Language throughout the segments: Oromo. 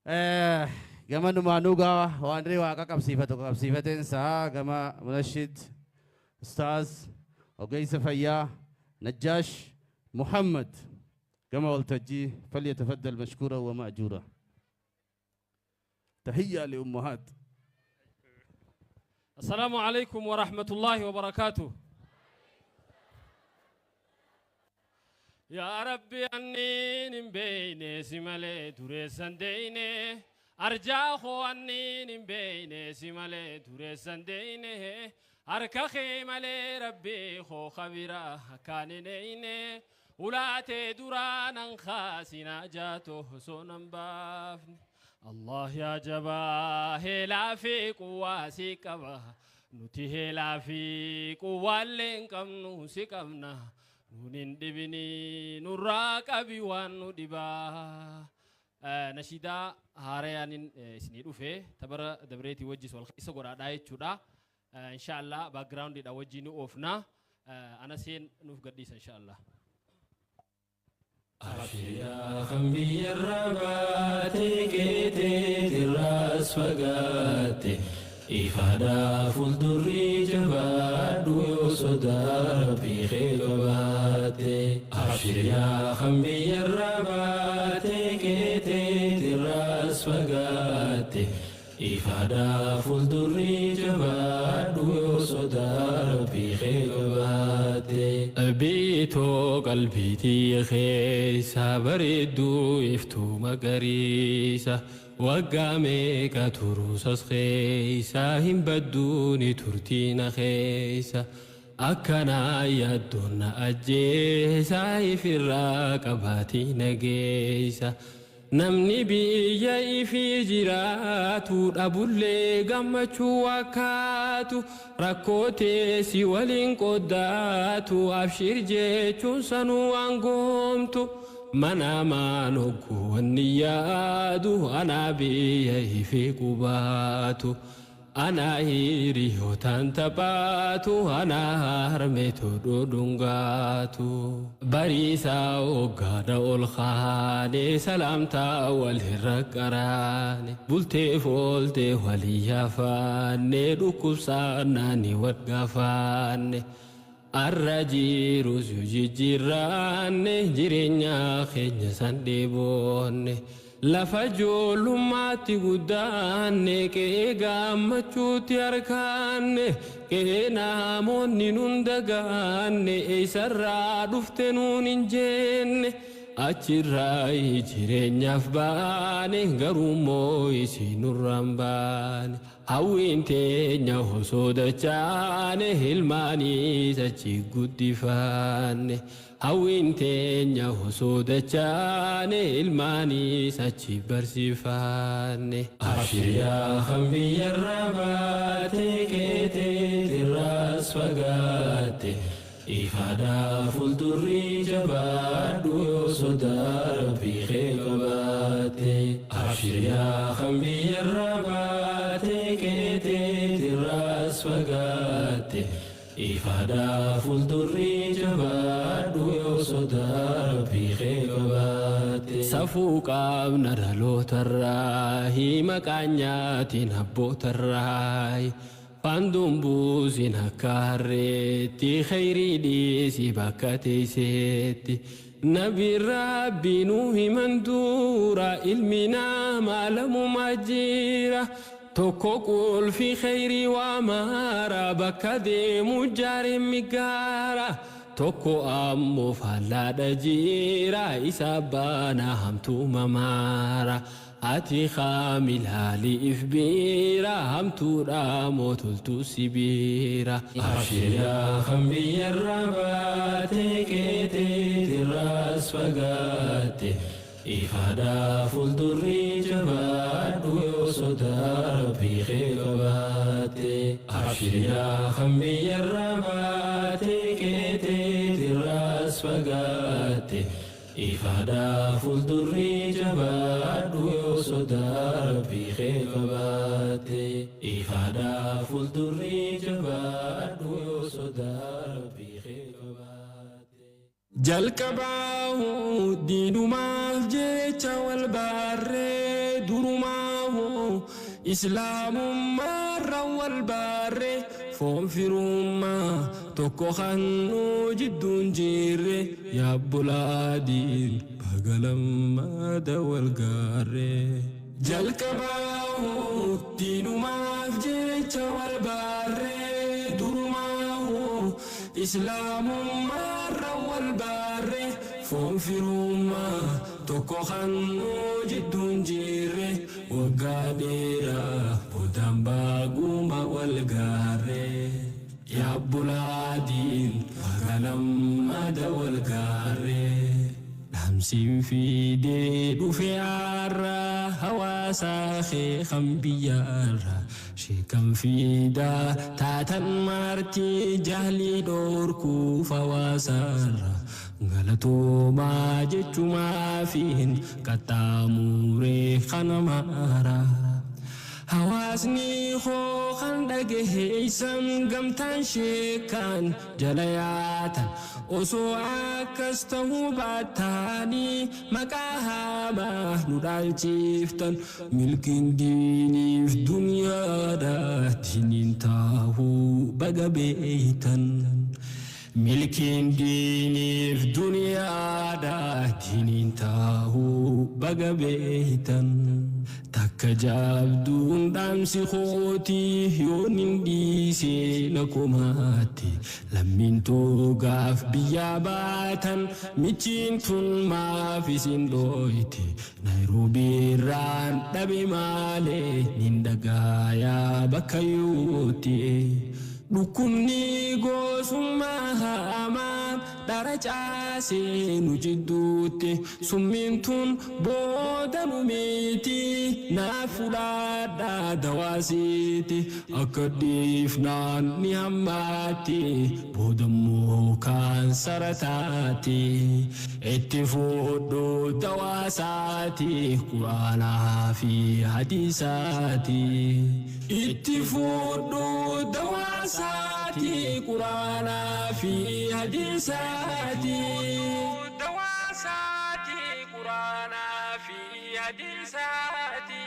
Gamanumaanuu gaa waan waaqa qabsiifatu qabsiifateen isaa gama munashid ustaaz ogeessa fayyaa Najjaash Muhammad gama waltajjii فليتفضل مشكورا ومأجورا. تحية لأمهات. السلام عليكم ورحمة الله وبركاته. يا ربي أني بيني سمالي تريسان ديني أرجاخو أني بيني سمالي تريسان ديني أركخي مالي ربي خو خبيرا كانيني ولاتي دورانا خاسنا جاتو سونن بافني الله يا جبا هلا في قوة سيكبا نتي هلا في قوة لنكم نسيكمنا نونين دبني نراك أبي وانو دبا نشيدا هاريانين سنيد أوفي تبر دبريتي وجهي والخيسة قرا داي تشودا إن شاء الله باكراوند دا وجهي نوفنا أنا سين نوف قديس إن شاء الله. أبشر خنبي الربات كيتي تراس فقاتي إفادا فولدري جباد ويصدر في خيباتي أبشر يا خنبي الربات كيتي تراس فقاتي إفادا فولدري جباد ويصدر في خيباتي بيتو قلبي تيخيسا بريدو يفتو مقريسا وقاميك تروسس خيسا هم بدوني ترتين خيسا أكنا يدون أجيسا في الراكباتي نجيسا Namni biyya ifii jiraatu dhabullee gammachuu wakkaatu rakkoo teessi waliin qoddaatu abshir jechuun sanuu waan goomtu mana maan hogguu wanni yaadu anaa biyya ifii qubaatu anaa hiriyootaan taphaatu anaa harmeetu dhudhungaatu bariisaa hoggaadha ol kaanee salaamtaa walirra qaraane bultee fooltee walii yaafaanne dhukkubsaannaani wal gaafaanne arra jirus jijjiirraanne jireenya keenya san dheeboonne lafa ijoollummaatti guddaanne qe'ee gammachuutti harkaanne qe'ee namoonni nun dagaanne eessarraa dhufte nuun hin jenne achirraa jireenyaaf baane garuummoo isin nurraan baane hawwiin teenya osoo dachaane ilmaaniis achi guddifaanne hawwiin teenya osoo dachaane ilmaaniis achi barsiifaanne. Abshir yaa hambiyya baate keetee irraas fagaatte ifaadhaa fuuldurri jabaadhu yoo sodaa rabbii kee qabaatte. Abshir yaa hambiyya baate keetee irraas fagaatte ifaadhaa fuuldurri jabaadhu yoo sodaa rabbii kee qabaatte. Safuu qaabna dhalootarraa maqaan nyaatiin abbootarraa Faanduun buusin akka harreetti khayrii dhiisi bakka teesseetti. Nabi rabbi nuu himan dura ilmi namaa lamumaa jira. Tokko qulfi khayrii waa maara bakka deemu jaareen migaara. Tokko ammoo fallaadha jira isa baana hamtuu mamaara. Ati kaamilaalii if biira hamtuudha mootoltu si biira. Abshir yaa hambiyyarra baate keetee irraas fagaatte ifaadhaa fuuldurri jabaadhu yoo sodaa rabbii kee qabaatte. Abshir yaa hambiyyarra baate keetee irraas fagaatte ifaadhaa fuuldurri jabaadhu yoo sodaa rabbii kee qabaatte. Ifaadhaa fuuldurri jabaadhu yoo sodaa rabbii kee qabaatte. Jalqabaa diinumaaf jecha wal baarree durumaa. Islaamummaarra wal baarre foon firummaa tokko hannuu jidduun jirre yaabbulaadiin bagalammaada wal gaarre. Jalqabaahu diinumaaf jecha wal baarre durumaahu islaamummaarra wal baarre foon firummaa tokko hannuu jidduun jirre waggaa dheeraa boodaan baaguma wal gaarre. Yaabbulaadiin bagalammaada wal gaarre. Dhaamsiin fiidee dhufe har'a hawaasaa kee kan biyyaarra sheekan fiidaa taatan maartii jahlii dhoorkuuf hawaasaarra galatoomaa jechumaafiin qaxxaamuree kana maara. Hawaasni koo kan dhagaheessan gamtaan sheekan jala yaatan osoo akkas ta'uu baataanii maqaa hamaa nu dhaalchiftan milkiin diiniif duniyaadha diiniin taahuu baga beeytan. Milkiin diiniif duniyaadha diiniin taahuu baga beeytan. Takka jaabduun dhaamsi kootii yoon hin dhiisee na komaatti lammiin toogaaf biyyaa baatan michiin tun maaf isin dhooyte Naayiroobii irraan dhabe maalee nin dhagaayaa bakka yuutti. Dhukkubni gosummaa hamaan dhara caasee nu jidduutti summiin tun booda nu miti naaf fudhadhaa dawaasiiti akka dhiifnaan ni hammaatti boodammoo kaansara taati itti fudhu dawaasaati quraanaa fi hadiisaati itti fudhu dawaasaati quraanaa fi hadiisaati. Dawaasaati quraanaa fi hadiisaati.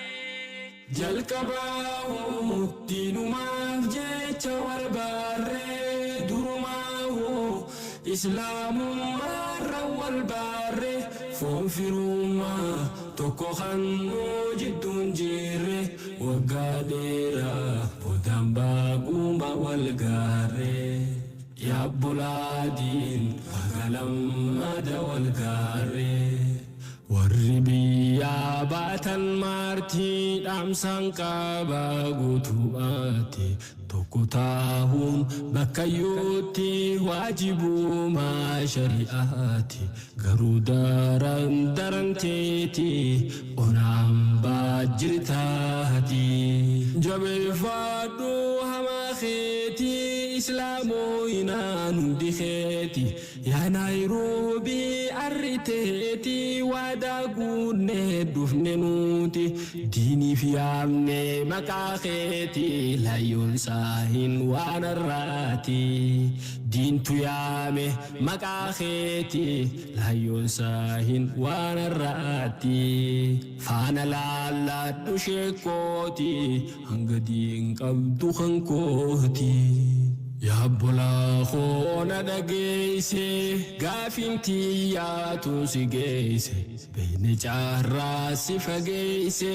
Jalqabaahu diinumaaf jecha wal baarree durumaahu islaamummaarra wal baarree foon firummaa tokko hannuu jidduun jirre waggaa dheeraa boodaan baaguma wal gaarree. Yaabbulaadiin bagalammaada wal gaarree. Warri biyyaa baatan maartii dhaamsaan qabaa guutummaatti tokko taahuun bakka yuutti waajibumaa shari'aati garuu daran daranteeti onaan baajjirtaati. Jabeeffadhu hamaa keetii islaamoyinaan hundi keeti yaa Naayiroobii arriteeti waadaa guunnee dhufne nuti diiniif yaamne maqaa keeti layyoon saahin waan har'aati diintu yaame maqaa keeti layyoon saahin waan har'aati faana laalladhu sheekooti hanga diin qabdu kan kooti. Yaabbolaa koona dhageesse gaafiin tiyyaatu si geesse beekni caarraa si fageesse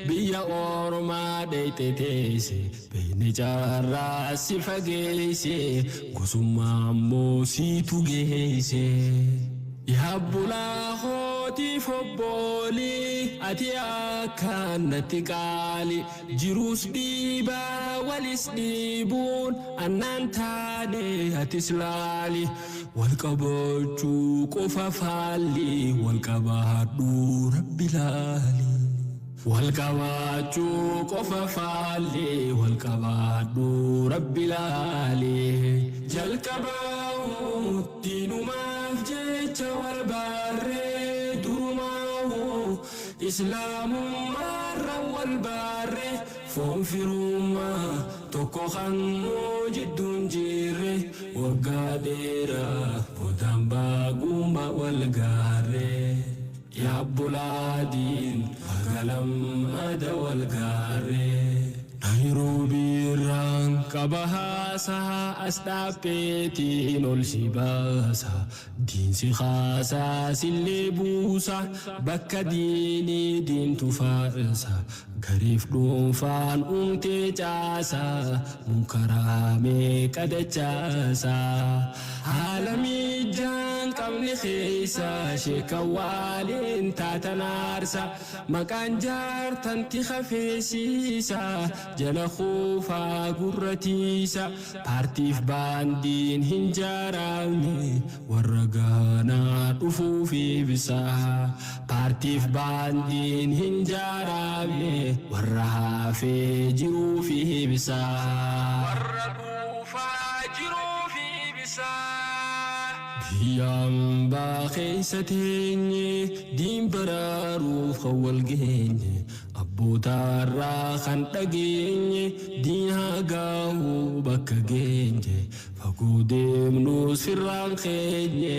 biyya ormaa dheeyte teesse beekni caarraa si fageesse gosummaa ammoo siitu geesse. Yaabbulaa kootiif obboolii ati akkaan natti qaali jiruus dhiibaa walis dhiibuun annaan taane atis laali wal qabachuu qofa faalli wal qabaadhuu rabbi laali. Wal qabaachuu qofa faalli wal qabaadhuu rabbi laali. Jalqabaahu diinumaaf jecha wal baarree durumaahu islaamummaarra wal baarree foon firummaa tokko hannuu jidduun jirre waggaa dheeraa boodaan baaguma wal gaarree. Yaabbulaadiin bagalammaada wal gaarree. Naayiroobiirraan qaba haasaa as dhaabbeetiin ol si baasa. Diinsi haasaa sillee buusa bakka diinii diintu faarsa. Gariif dhuunfaan uumtee caasa munkaraa meeqa dachaasa. Haala miijaan qabne keessa sheeka waaliin taatan aarsa. Maqaan jaartanti hafeesiisa jala kuufaa gurratiisa. Paartiif baandiin hin jaaramne warra gaanaa dhufuuf ibsa. Paartiif baandiin hin jaaramne warra hafee jiruuf ibsa. Warra dhuufaa jiruuf ibsa. Biyya hambaa keessa teenye diin baraaruuf kan wal geenye abbootaarraa kan dhageenye diin haa gaahuu bakka geenye fagoo deemnu sirraan keenye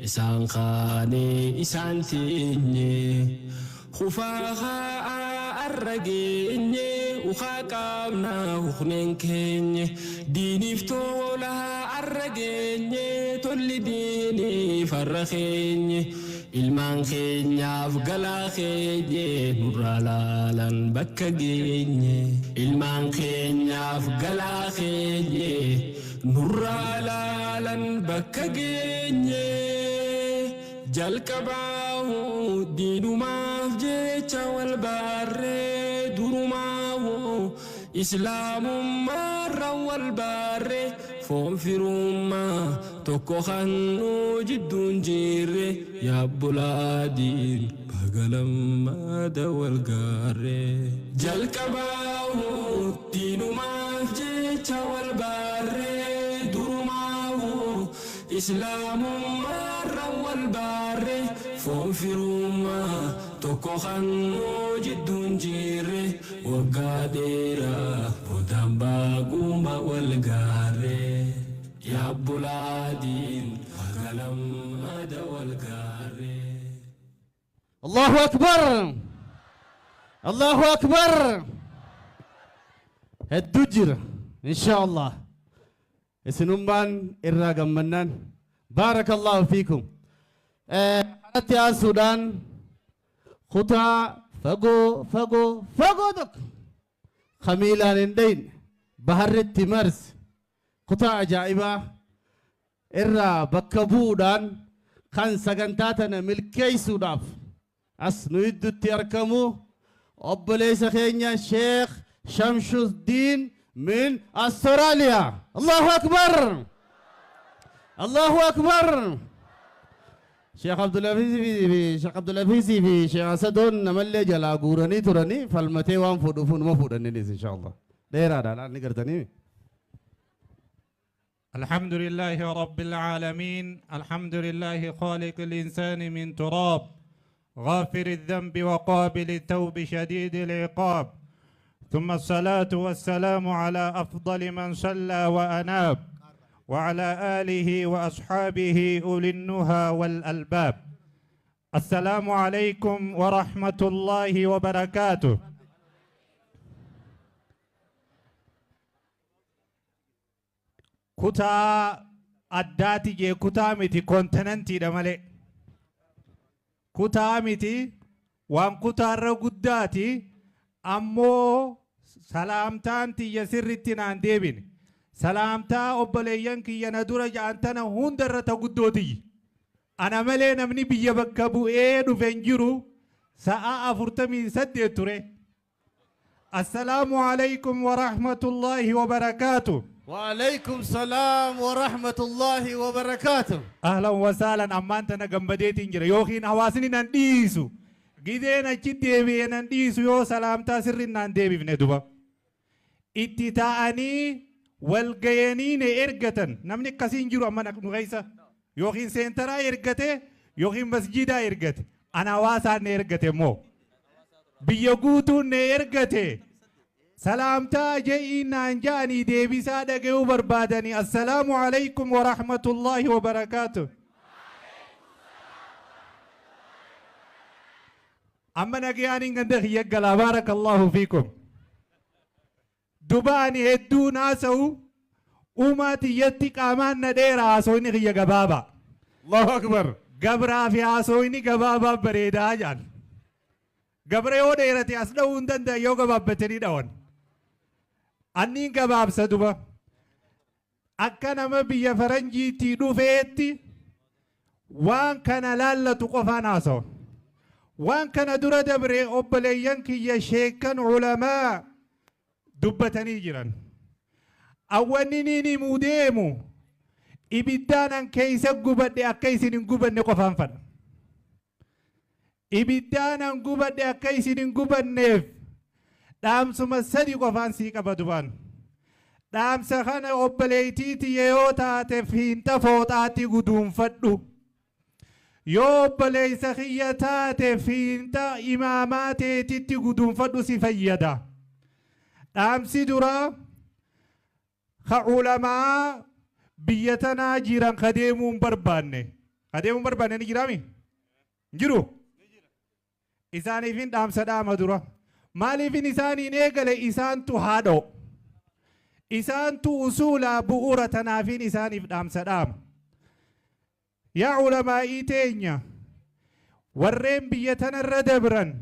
isaan kaanee isaan teenye kufaa haa arra geenye ukaa qaabnaa hukneen keenye diiniif tola arra geenye tolli diiniif har'a keenye ilmaan keenyaaf galaa keenye nurraa laalan bakka geenye ilmaan keenyaaf galaa keenye nurraa laalan bakka geenye jalqabaahu diinumaaf jecha wal baarree durumaahu islaamummaarra wal baarree foon firummaa tokko kannuu jidduun jirre yaabbulaadiin bagalammaada wal gaarree. Jalqabaahu diinumaaf jecha wal baarree durumaahu islaamummaarra wal baarree foon firummaa tokko kannuu jidduun jirre waggaa dheeraa boodaan baaguma wal gaarree. Yaabbulaadiin bagalammaada wal gaarree. الله أكبر الله أكبر الدجر إن شاء الله isinummaan irraa gammannaan بارك الله فيكم. Kanatti aansuudhaan kutaa fagoo fagoo fagoo tokko kamiilaan hin dhayne baharritti marse kutaa ajaa'ibaa irraa bakka bu'uudhaan kan sagantaa tana milkeessuudhaaf as nu iddutti argamu obboleessa keenya Sheekh Shamshuddin min Australia. الله أكبر الله أكبر. Sheekh Abdulaziz fi Sheekh Abdulaziz fi Sheekh Asadoon namallee jalaa guuranii turanii falmatee waan fuudhuuf numa fuudhaniinis إن شاء الله. Dheeraadha laal ni gartanii. الحمد لله رب العالمين، الحمد لله خالق الإنسان من تراب، غافر الذنب وقابل التوب شديد العقاب، ثم الصلاة والسلام على أفضل من صلى وأناب، وعلى آله وأصحابه أولي النهى والألباب. السلام عليكم ورحمة الله وبركاته. Kutaa addaati jee kutaa miti kontinentiidha malee. Kutaa miti waan kutaarra guddaati ammoo salaamtaan tiyya sirritti naan deebine. Salaamtaa obboleeyyan kiyya na dura ja'an tana hundarra ta guddootiyyi. Ana malee namni biyya bakka bu'ee dhufe hin jiru sa'a 48 ture. السلام عليكم ورحمة الله وبركاته. وعليكم السلام ورحمة الله وبركاته. أهلا وسهلا. Ammaan tana gammadeetiin jira yookiin hawaasni nan dhiisu gideen achi deebi'ee nan dhiisu yoo salaamtaa sirri naan deebifne duba. Itti taa'anii wal gayanii ne ergatan namni akkasiin jiru amma nu keessa yookiin seentaraa ergate yookiin masjiidaa ergate ana hawaasaan ne ergate immoo biyya guutuun ne ergate. Salaamtaa je'ii naan ja'anii deebisaa dhaga'uu barbaadanii السلام عليكم ورحمة الله وبركاته. Amma nagayaan hin ganda kiyya galaa بارك الله فيكم. Duba ani hedduun haasa'u, uumaa tiyyatti qaamaan na dheera, haasawni kiyya gabaabaa. Allahu akbar. Gabraa fi haasawni gabaabaa bareedaa jaan. Gabra yoo dheerate as dha'uu hin danda'an, yoo gabaabbatanii dhawan. Anniin gabaabsa duba. Akka nama biyya faranjiitii dhufeetti waan kana laallatu qofaan haasawa. Waan kana dura dabre obboleeyyan kiyya sheekan ulamaa dubbatanii jiran. Awwanni niin himuu deemu, ibiddaan an keeysa gubadhe akka isin hin gubanne qofaan fadha. Ibiddaan an gubadhe akka isin hin gubanneef dhaamsuma sadi qofaan sii qaba dubaan. Dhaamsa kana obboleettii tiyya yoo taate fiinxa fooxaatti guduunfadhu. Yoo obboleessa kiyya taate fiinxa imaamaa teetitti guduunfadhu, si fayyada. Dhaamsi duraa ka ulamaa biyya tanaa jiran ka deemuu hin barbaanne. Ka deemuu hin barbaanne ni jiraami? Jiru? Isaaniifin dhaamsa dhaama dura. Maaliifin isaaniin eegale? Isaantu haadhoo. Isaantu usuulaa bu'uura, tanaafiin isaaniif dhaamsa dhaama. Yaa ulamaa'ii teenya warreen biyya tanarra dabran,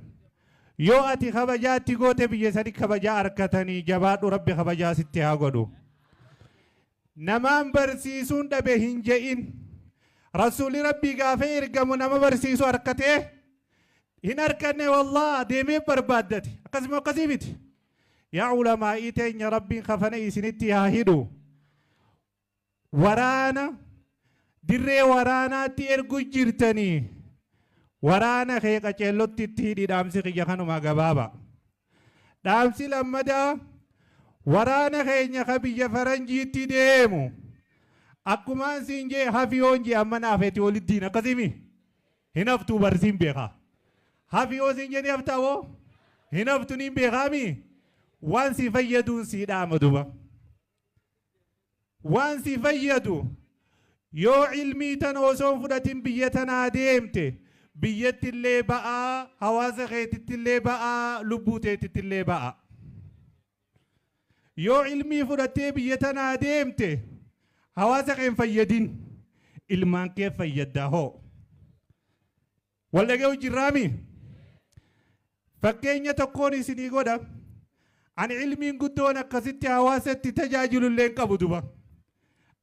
yoo ati kabajaatti goote biyya sani kabajaa harkatanii, jabaadhu, Rabbi kabajaa sitti haa godhu. Namaan barsiisuun dhabe hin je'in. Rasuulli Rabbii gaafa ergamu nama barsiisu harkatee hin harkanne, wallaa deemee barbaaddate. Akkasuma akkasii miti. Yaa ulamaa'ii teenya, Rabbiin kafana isinitti haa hidhu. Waraana dirree waraanaatti ergu jirtanii, waraana kee qaceellotti itti hidhi, dhaamsi kiyya kanuma gabaaba. Dhaamsi lammadaa, waraana keenya ka biyya faranjiitti deemu, akkumaan siin jee hafiyoon jee amma naafeeti olittiin akkasimi hin haftuu, barsiin beekaa. Hafiyoo siin jee ni haftaa woo hin haftu niin beekaami, waan si fayyaduun sii dhaama duba. Waan si fayyadu, yoo ilmii tana osoo hin fudhatin biyya tanaa deemte, biyyatti illee ba'aa, hawaasa keetitti illee ba'aa, lubbuu teetitti illee ba'aa. Yoo ilmii fudhattee biyya tanaa deemte, hawaasa kee hin fayyadin, ilmaan kee fayyaddaa hoo. Wal dhaga'u jirraami? Fakkeenya tokkoon isinii godha. Ani ilmiin guddoon akkasitti hawaasatti tajaajilu illee hin qabu duba.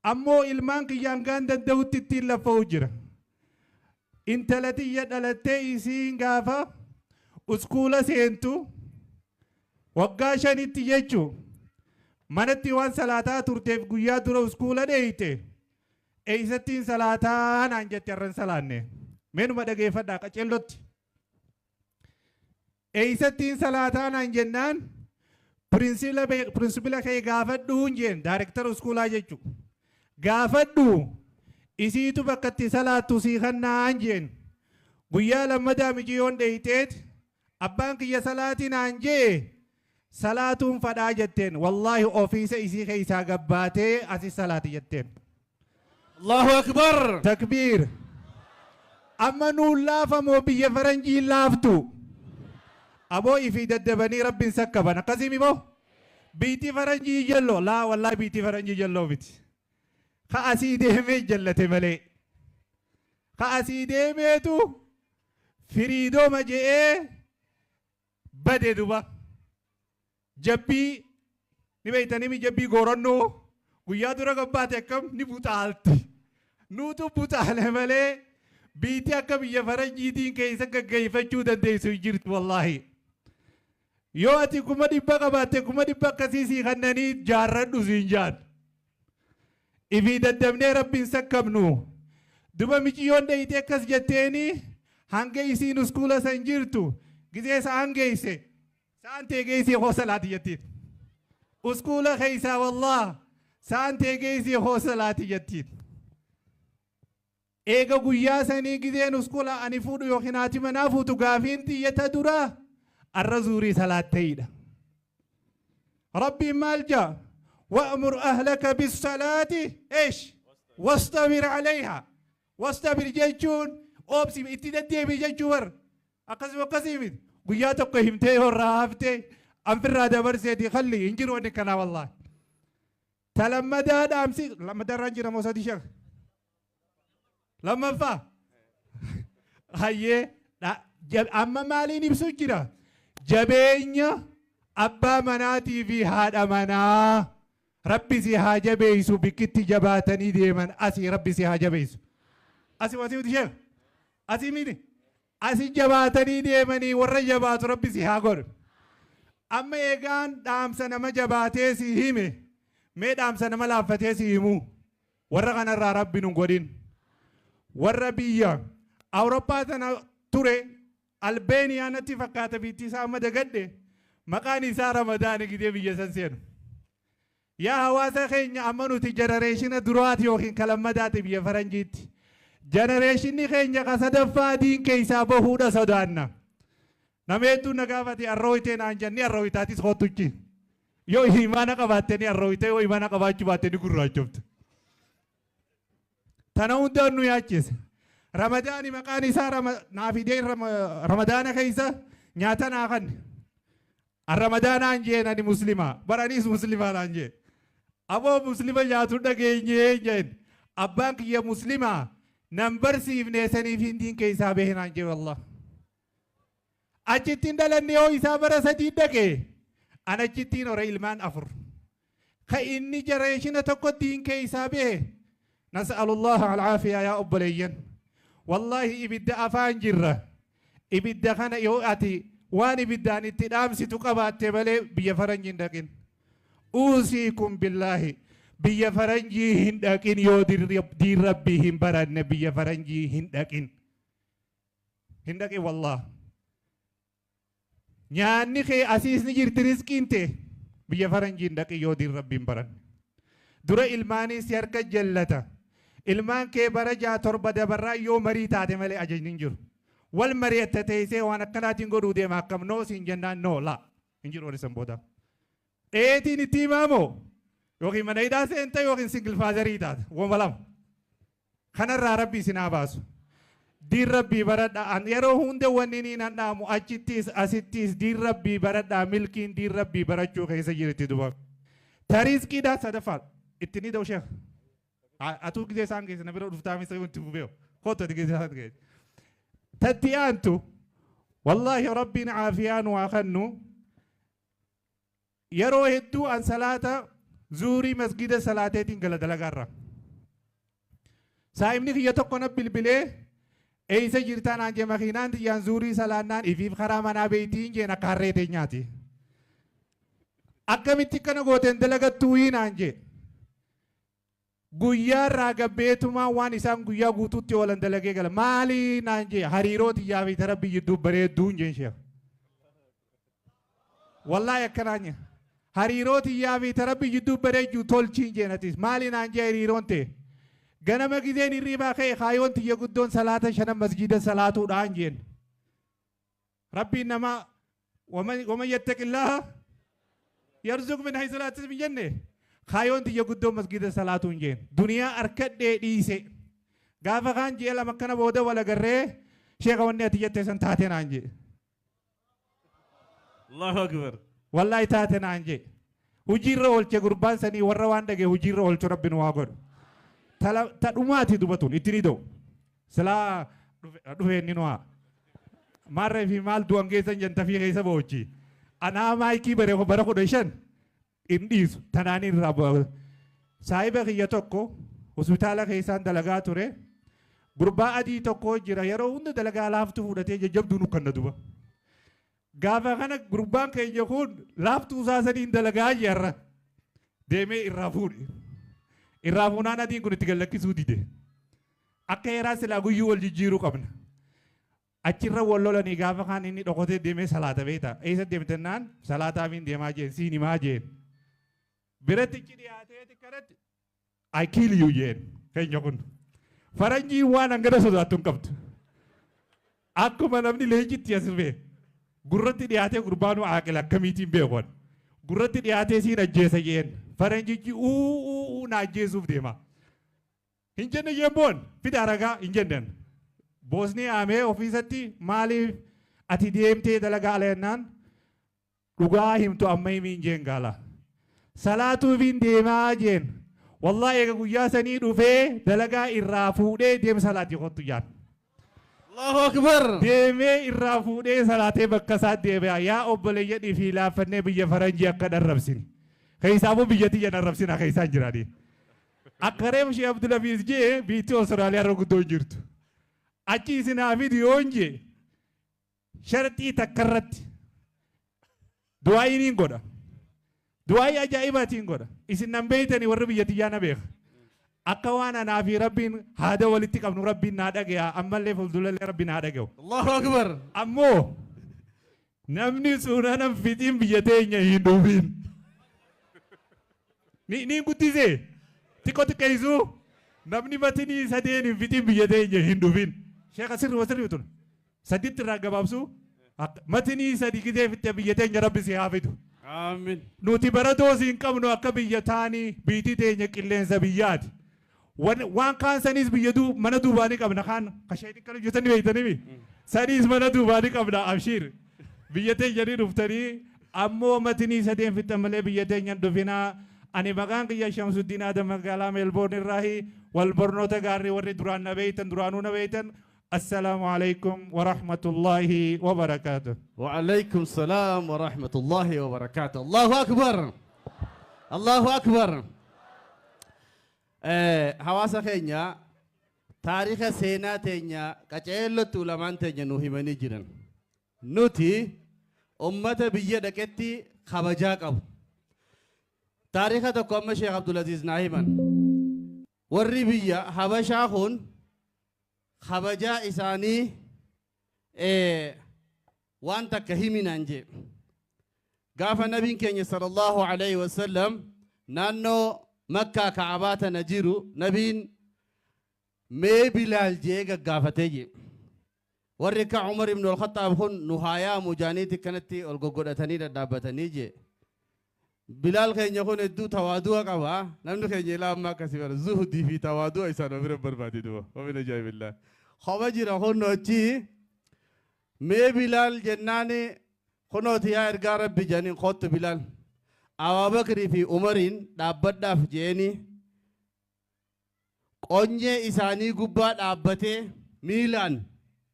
Ammoo ilmaan kiyyaan gaan danda'utti ittiin laffa'u jira. Intala tiyya dhalattee isiin gaafa uskuula seentu waggaa 5tti jechuu, manatti waan salaataa turteef guyyaa dura uskuula dheeyte, "Eeysattiin salaataa?" naan jette. "Arran salaanne." Meenuma dhageeffadhaa qaceellotti. "Eeysattiin salaataa?" naan jennaan, "Principal kee gaafadhuun" jeen, director uskuulaa jechuu. "Gaafadhu, isiitu bakka itti salaattu sii kannaan" jeen. Guyyaa lammadaa miciyyoon dheeyteet, "Abbaan kiyya salaatii naan jee, salaatuun fadhaa" jetteen. Wallaahi ofiisa isii keessaa gabbaatee, "Asi salaati" jetteen. Allahu akbar. Takbiir. Amma nuun laafamoo biyya faranjiin laaftu? Aboo ifii daddabanii Rabbiin sakkaban akkasii moo? Biitti faranjii jalloo laa, wallaahi biitti faranjii jalloo miti. Ka asii deemee jallate malee. Ka asii deemeetu freedom je'ee bade duba. Jabbii ni beeytanii, jabbii goorannoo guyyaa dura gabbaate akkam ni buxaalti. Nuutu buxaale malee biitti akka biyya faranjiitiin keessa gaggeeffachuu dandeessu hin jirtu wallaahi. Yoo ati 100,000 qabaatte, 100,000 akkasii sii kannanii jaarradhu siin jaan. Ifii daddabnee Rabbiin sakkabnu. Duba miciyyoon dheeyitee akkas jetteeni, hanga isiin uskuula san jirtu gizee sa'aan geeyse, "Sa'aan tee geessii hoo salaati" jettiin. Uskuula keeysaa wallah, "Sa'aan tee geessii hoo salaati" jettiin. Eega guyyaa sanii gizeen uskuula ani fuudhu yookiin haati manaa fuutu, gaafiin xiyyata dura, "Arra zuurii salaattayidha." Rabbiin maal jaa? وأمر أهلك بالصلاة إيش؟ واصطبر عليها. واصطبر jechuun obsi, itti deddeebi jechuu bar. Akkasuma akkasii miti. Guyyaa tokko himtee horraa haftee Anfirraa dabarseeti kalli hin jiru wanni kanaa wallaahi. Ta lammadaa dhaamsi lammadaa irraan jira moo sadii sheekh? Lammaffaa. Hayyee amma maaliin ibsu jira? Jabeenya abbaa manaatii fi haadha manaa. Rabbi si haa jabeessu bikkitti jabaatanii deeman asii Rabbi si haa jabeessu. Asii wasii miti sheekh? Asii miti? Asii jabaatanii deemanii warra jabaatu Rabbi si haa godhu. Amma eegaan dhaamsa nama jabaatee si hime mee dhaamsa nama laaffatee si himu warra kanarraa Rabbi nu godhin. Warra biyya Awurooppaa tana ture Albeeniyaa natti fakkaata biitti isaa amma dagadhe maqaan isaa Ramadaani gidee biyya san seenu. Yaa hawaasa keenya amma nuti generation duraati yookiin kalammadaati biyya faranjiitti. Generationni keenya ka sadaffaa diin keessaa bahuudha sodaanna. Nama hedduun na gaafate arrooyitee naan jenni arrooyitaatis kottuchi. Yoo imaana qabaatte ni arrooyite yoo imaana qabaachuu baatte ni gurraachofte. Tana hundaan nu yaachise. Ramadaani maqaan isaa naa fidee Ramadaana keessa nyaata naa kanne. Ramadaanaan jeen ani muslimaa baraniis muslimaa naan jeen. Aboo muslima nyaatu dhageenyee jeen. Abbaan kiyya muslimaa nan barsiifne saniif hindiin keessaa bahe naan jee wallah. Achittiin dhalanne yoo isaa bara 3 dhaqe an achittiin hore ilmaan 4. Ka inni generation tokko diin keessaa bahe. Nas'alullaha alcaafiyaa yaa obboleeyyan. Wallaahi ibidda afaan jirra. Ibidda kana yoo ati waan ibiddaan itti dhaamsitu qabaatte malee biyya faranjii hin dhaqin. Uusiikum billaahi biyya faranjii hin dhaqin yoo diin rabbii hin baranne biyya faranjii hin dhaqin. Hin dhaqin wallah. Nyaanni kee asiis ni jirti riskiin ta'e biyya faranjii hin dhaqin yoo diin rabbii hin baranne. Dura ilmaanii si harka jallata. Ilmaan kee bara 6 7 dabarraa yoo marii taate malee ajajni hin jiru. Wal mari'atta teessee waan akkanaatiin godhuu deema akkam noo siin jennaan noo laa hin jiru isan booda. Dheetiin itti himaamoo yookiin mana hidhaa seenta yookiin single fatherii taata wama lama. Kanarraa rabbi isin haa baasu. Diin rabbii baradhaa an yeroo hunda wanni niin an dhaamu achittis asittis diin rabbii baradhaa milkiin diin rabbii barachuu keessa jirti duba. Tariisqiidhaa sadaffaa itti ni da'u sheekh. Atuu gisee isaan keessa na bira dhuftaa misa wanti fufeeyo. Kootu ati gisee isaan keessa. Tatti aantu wallaahi rabbiin caafiyaa nu haa kennu yeroo hedduu an salaata zuurii masgida salaateetiin gala dalagaarra. Saa'imni kiyya tokko na bilbilee eessa jirtaa naan jee makiinaan tiyyaan zuurii salaannaan ifiif karaa manaa beeytiin jeen akka harree teenyaati. Akkamitti akkana gooteen dalagattuu naan jee. Guyyaa irraa gabbeetumaa waan isaan guyyaa guutuutti oolan dalagee gala. Maali naan jee hariiroo tiyyaa fi tara biyyi jidduu bareedduun jeen sheekh. Wallaahi akkanaan jee. Hariiroo tiyyaa fi tara biyyi jidduu bareedduu tolchiin jeen atis. Maali naan jee hariiroon ta'e. Ganama gizeen hirribaa ka'e kaayoon tiyya guddoon salaata 5 masgiida salaatuudhaan jeen. Rabbiin nama waman yattaqillaaha yarzuq min haysu laa yahtasib jenne. Kaayoon tiyya guddoon masgiida salaatuun jeen. Duniyaa harkadhee dhiise. Gaafa kaan ji'a 2 akkana booda wal agarree sheeka wanni ati jette san taate naan jee. Allahu Akbar. Wallaahi taate naan jee. Hojiirra oolche gurbaan sanii warra waan dhagee hojiirra oolchu rabbi nu haa godhu. Ta dhumaati dubatuun itti ni da'u. Silaa dhufe inni nu haa. Maarree fi maal du'an keessan jantafii keessa boochi. Anaa maayikii bare bara 15 hin dhiisu. Tanaan irraa bu'a. Saahiba kiyya tokko hospitaala keessaan dalagaa ture. Gurbaa adii tokko jira yeroo hunda dalagaa laaftuu fudhatee jajjabduu nu kanna duba. Gaafa kana gurbaan keenya kun laaftuu isaa saniin dalagaa jirra. Deemee irraa fuudhe. Irraa fuunaan adiin kun itti gallakkisuu dide. Akka heeraa silaa guyyuu wal jijjiiruu qabna. Achirra wal lolanii gaafa kaan inni dhokotee deemee salaata beektaa. Eessa deemtennaan salaataafiin deemaa jeen siin himaa jeen. Biratti ichi dhiyaatee kanatti I kill you jeen keenya kun. Faranjiin waan hangana sodaattu hin qabdu. Akkuma namni leenjitti as dhufe gurratti dhiyaatee gurbaanuu aaqila akkamiitiin beekan. Gurratti dhiyaatee siin ajjeesa jeen. Faranjichi uu na ajjeesuuf deema. Hin jenne jeen boon fida ragaa hin jennen. Boosni aamee ofiisatti maaliif ati deemtee dalagaa ala jennaan Dhugaa himtu amma himiin jeen gaala. Salaatuufiin deemaa jeen. Wallahi eega guyyaa sanii dhufee dalagaa irraa fuudhee deem salaatii kottu jaan. Allahu Akbar. Deemee irraa fuudhee salaatee bakka isaa deebi'a. Yaa obboleeyyan fi laaffannee biyya faranjii akka dharrabsine. Keessaafuu biyya tiyya dharrabsina keessaan jiraanii. Akka reef Shee Abdulafiis jee biitti Awustiraaliyaa irra guddoo jirtu. Achi isin haa fidu yoon jee sharxii takka irratti du'aayii niin godha. Du'aayii ajaa'ibaatiin godha. Isin nan beeytanii warri biyya tiyyaa na beeka. Akka waan anaa fi Rabbiin haada walitti qabnu Rabbiin naa dhagaya ammallee fuuldurallee Rabbiin haa dhagayu. Allahu Akbar. Ammoo namni suunanan fixiin biyya teenya hin dhufin. Ni guddisee xiqqoo xiqqeessuu namni matinii sadeen hin fixiin biyya teenya hin dhufin. Sheekha sirri sirri tun saditti irraa gabaabsuu matinii sadi gisee fixxe biyya teenya Rabbi si haa fidu. Amiin. Nuti baratoo siin qabnu akka biyya taanii biitii teenya qilleensa biyyaati. Waan kaan saniis biyya mana duubaanii qabna kaan kasheen kan hojjetanii beektanii saniis mana duubaanii qabna abshiir. Biyya teenya ni dhuftanii ammoo matinii sadeen fixan malee biyya teenya hin dhufinaa. Ani maqaan kiyya Shamsuddin Adam magaalaa Meelboorn irraahi wal barnoota gaarii warri duraan na beeytan duraanuu na beeytan. Assalaamu alaikum wa rahmatullahi wa barakaatuh. وعليكم السلام ورحمة الله وبركاته. الله أكبر. الله أكبر. Hawaasa keenya taariika seenaa teenya qaceellotti ulamaan teenya nu himanii jiran. Nuti ummata biyya dhaqetti kabajaa qabu. Taariika tokko amma Sheekh Abdulaziz naa himan. Warri biyya Habashaa kun kabajaa isaanii waan takka himinaan jee. Gaafa nabiin keenya sallallahu alayhi wasallam naannoo Makkaa Ka'abaa tana jiru nabiin mee Bilaal jee gaggaafatee jee. Warri akka Umar ibn al-Khattaab kun nu haa yaamu jaaniiti kanatti ol goggodhatanii dhadhaabbatanii jee. Bilaal keenya kun hedduu tawaadu'a qaba. Namni keenya ilaa ammaa akkasii bara zuhudii fi tawaadu'a isaan ofirra barbaade duuba. Wamina ajaa'ibillaa. Kopha jira kunoochi mee Bilaal jennaani kunooti yaa ergaa Rabbi jedhaniin kottu Bilaal. Abaabakrii fi Umariin dhaabbadhaaf jeeni qonyee isaanii gubbaa dhaabbatee miilaan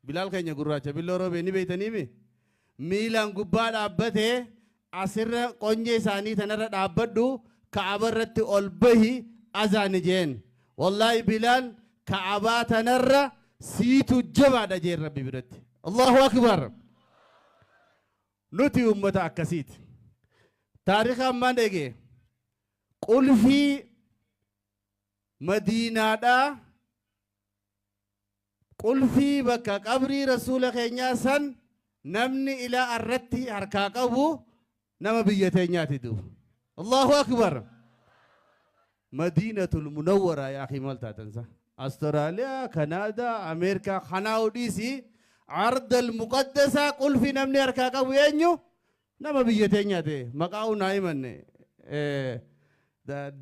Bilaal keenya gurraacha billoo roobee ni beeytaniimi miilaan gubbaa dhaabbatee asirra qonyee isaanii tanarra dhaabbadhu Ka'aba irratti ol bahi azaani jeen. Wallaahi Bilaal Ka'abaa tanarra siitu jabaadha jeen Rabbi biratti. Allahu Akbar. Nuti ummata akkasiiti. Taarika ammaan dhege qulfii Madiinaadhaa qulfii bakka qabrii rasuula keenyaa san namni ilaa irratti harkaa qabu nama biyya teenyaati duuba. Allahu Akbar. Madiinatul Munawwara yaa akhi maal taatansa? Austraaliyaa, Kanaadaa, Ameerikaa kanaa odhiisi ardal muqaddasaa qulfii namni harkaa qabu eenyu? Nama biyya teenyaa ta'e maqaa naa himanne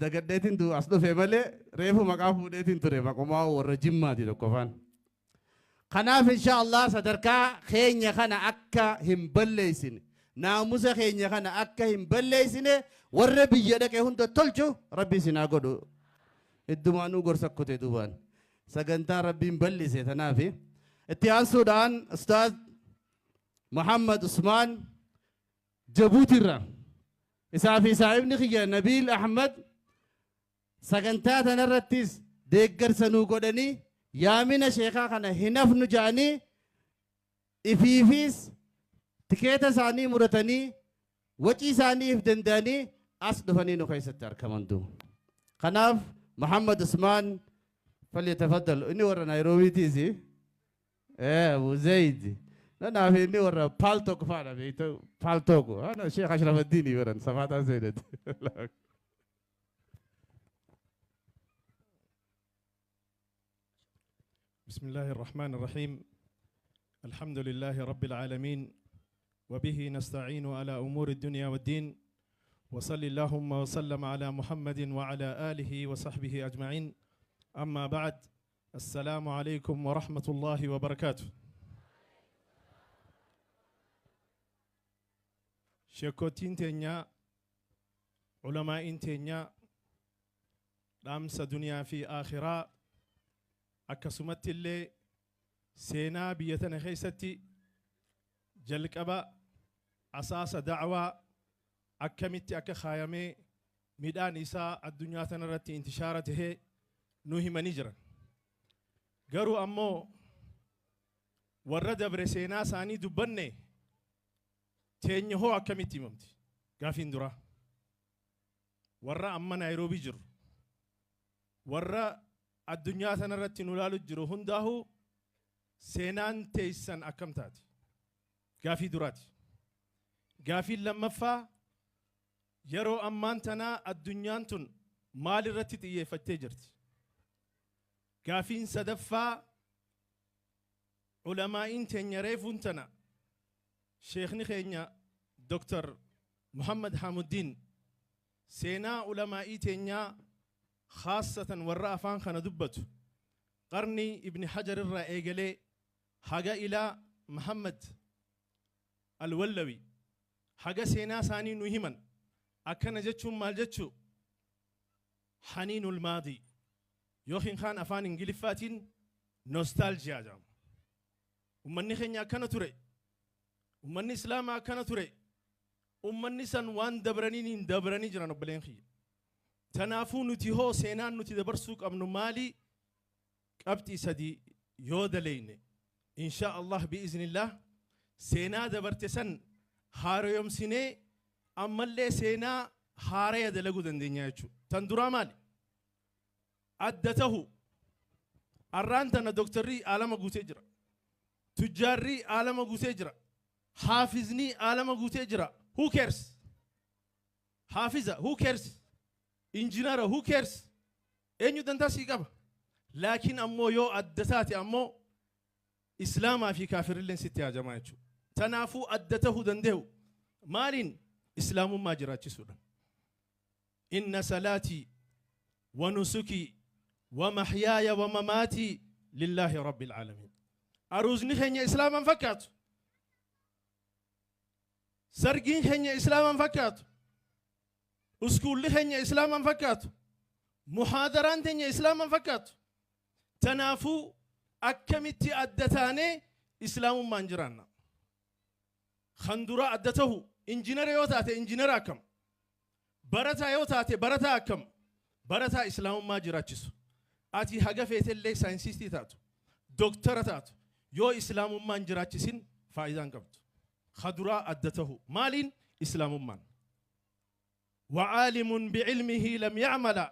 dagadheetiin as dhufe malee reefu maqaa fuudheetiin ture maqumaa warra Jimmaati tokkofaan. Kanaaf insha Allah sadarkaa keenya kana akka hin balleessine naamusa keenya kana akka hin balleessine warra biyya dhaqe hunda tolchu Rabbi isin haa godhu. Iddumaanuu gorsa kute duubaan sagantaa Rabbiin bal'ise tanaafi. Itti aansuudhaan Ustaaz Muhammad Usmaan Jabuutirra isaa fi saahibni kiyya Nabiil Ahmad sagantaa tanarrattis deeggarsa nuu godhanii yaamina sheekaa kana hin hafnu jedhanii ifiifis tikeeta isaanii muratanii wacii isaanii if danda'anii as dhufanii nu keessatti argaman duuba. Kanaaf Muhammad Usmaan falyatafaddal inni warra Naayiroobiitiis Abu Zaid Nanaaf inni warra Paltalk faadha beektu Paltalk ana Sheekh Ashrafaddiini baran samaataa seenati. بسم الله الرحمن الرحيم. الحمد لله رب العالمين، وبه نستعين على أمور الدنيا والدين، وصل اللهم وسلم على محمد وعلى آله وصحبه أجمعين. أما بعد، السلام عليكم ورحمة الله وبركاته. Sheekkotiin teenyaa, ulamaa'iin teenyaa dhaamsa duniyaa fi aakhiraa, akkasumatti illee seenaa biyya tana keessatti jalqaba asaasa da'waa akkamitti akka kaayamee midhaan isaa addunyaa tana irratti intishaara tahee nu himanii jiran. Garuu ammoo warra dabre seenaa isaanii dubbanne, teenya hoo akkamitti himamti? Gaafiin duraa. Warra amma Naayiroobii jiru, warra addunyaa tana irratti nu ilaalu jiru hundaa'uu, seenaan teessan akkam taati? Gaafii duraati. Gaafiin lammaffaa, yeroo ammaan tanaa addunyaan tun maal irratti xiyyeeffattee jirti? Gaafiin sadaffaa, ulamaa'iin teenya reefuun tana sheekni keenya Dr. Muhammad Hamuddiin seenaa ulamaa'ii teenyaa, khaasatan warra afaan kana dubbatu, qarnii Ibni Hajar irraa eegalee haga ilaa Muhammad Alwallawi haga seenaa isaanii nu himan. Akkana jechuun maal jechuu? Haniinul maadii yookiin kaan afaan Ingiliffaatiin nostalgia jedhama. Ummanni keenya akkana ture, ummanni Islaamaa akkana ture, ummanni san waan dabraniin hin dabranii jiran, obboleen kiyya. Tanaafuu nuti hoo seenaan nuti dabarsuu qabnu maali? Qabxii sadii yoo daleyne, insha Allah bi'iznillah, seenaa dabarte san haaroyomsinee ammallee seenaa haaraya dalaguu dandeenya jechuudha. Tan duraa maali? Adda tahu. Arraan tana doktarrii aalama guutee jira. Tujjaarrii aalama guutee jira. Haafizni aalama guutee jira. Who cares? Haafiza, who cares? Injinara, who cares? Eenyu dantaa sii qaba? Laakiin ammoo yoo adda taate ammoo Islaamaa fi kaafirilleen sitti hajamaa jechuudha. Tanaafuu adda tahuu danda'u maaliin? Islaamummaa jiraachisuudha. Inna salaatii wa nusukii wa mahyaaya wa mamaatii lillaahi rabbil aalamiin. Aruuzni keenya Islaamaan fakkaatu. Sargiin keenya Islaamaan fakkaatu. Uskuulli keenya Islaamaan fakkaatu. Muhaadaraan teenya Islaamaan fakkaatu. Tanaafuu akkamitti adda taanee Islaamummaan jiraanna? Kan dura adda tahu, injinara yoo taate injinara akkam? Barataa yoo taate barataa akkam? Barataa Islaamummaa jiraachisu. Ati haga feetellee scientistii taatu, doktara taatu, yoo Islaamummaan jiraachisin faayidaan qabdu. Kaduraa adda tahu maaliin? Islaamummaan. وعالم بعلمه لم يعمل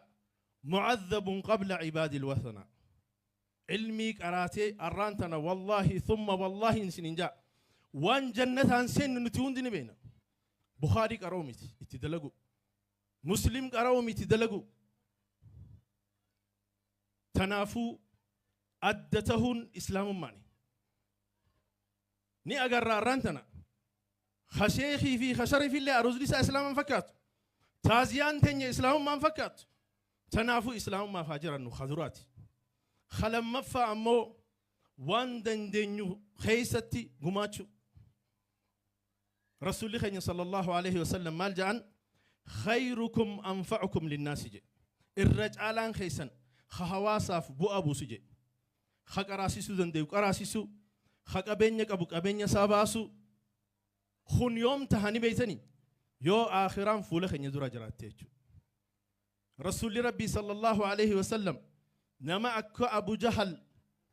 معذب قبل عباد الوثن. علمي قراتي أرانتنا، والله ثم والله إنسان جاء وان جنة سن نتيون دين بينا. بخاري قراوميتي اتدلقوا، مسلم قراوميتي دلقوا. تنافو أدتهن إسلام ماني ني أقرأ أرانتنا خشيخي في خشري في الله أرز لسا إسلام فكات، تازيان تنيا إسلام ما فكات. تنافو إسلام ما فاجر أنه خذراتي خلم مفا أمو وان دندنيو خيستي قماتشو. رسول الله صلى الله عليه وسلم مال جان؟ خيركم أنفعكم للناس جي. الرجالان خيسن خهواساف بو أبو سجي خك أراسيسو دنديو أراسيسو خك أبينيك أبوك أبينيا ساباسو خون يوم تهاني بيتني يو آخران فولخ يدورا جراتيجو. رسول ربي صلى الله عليه وسلم نما أكا أبو جهل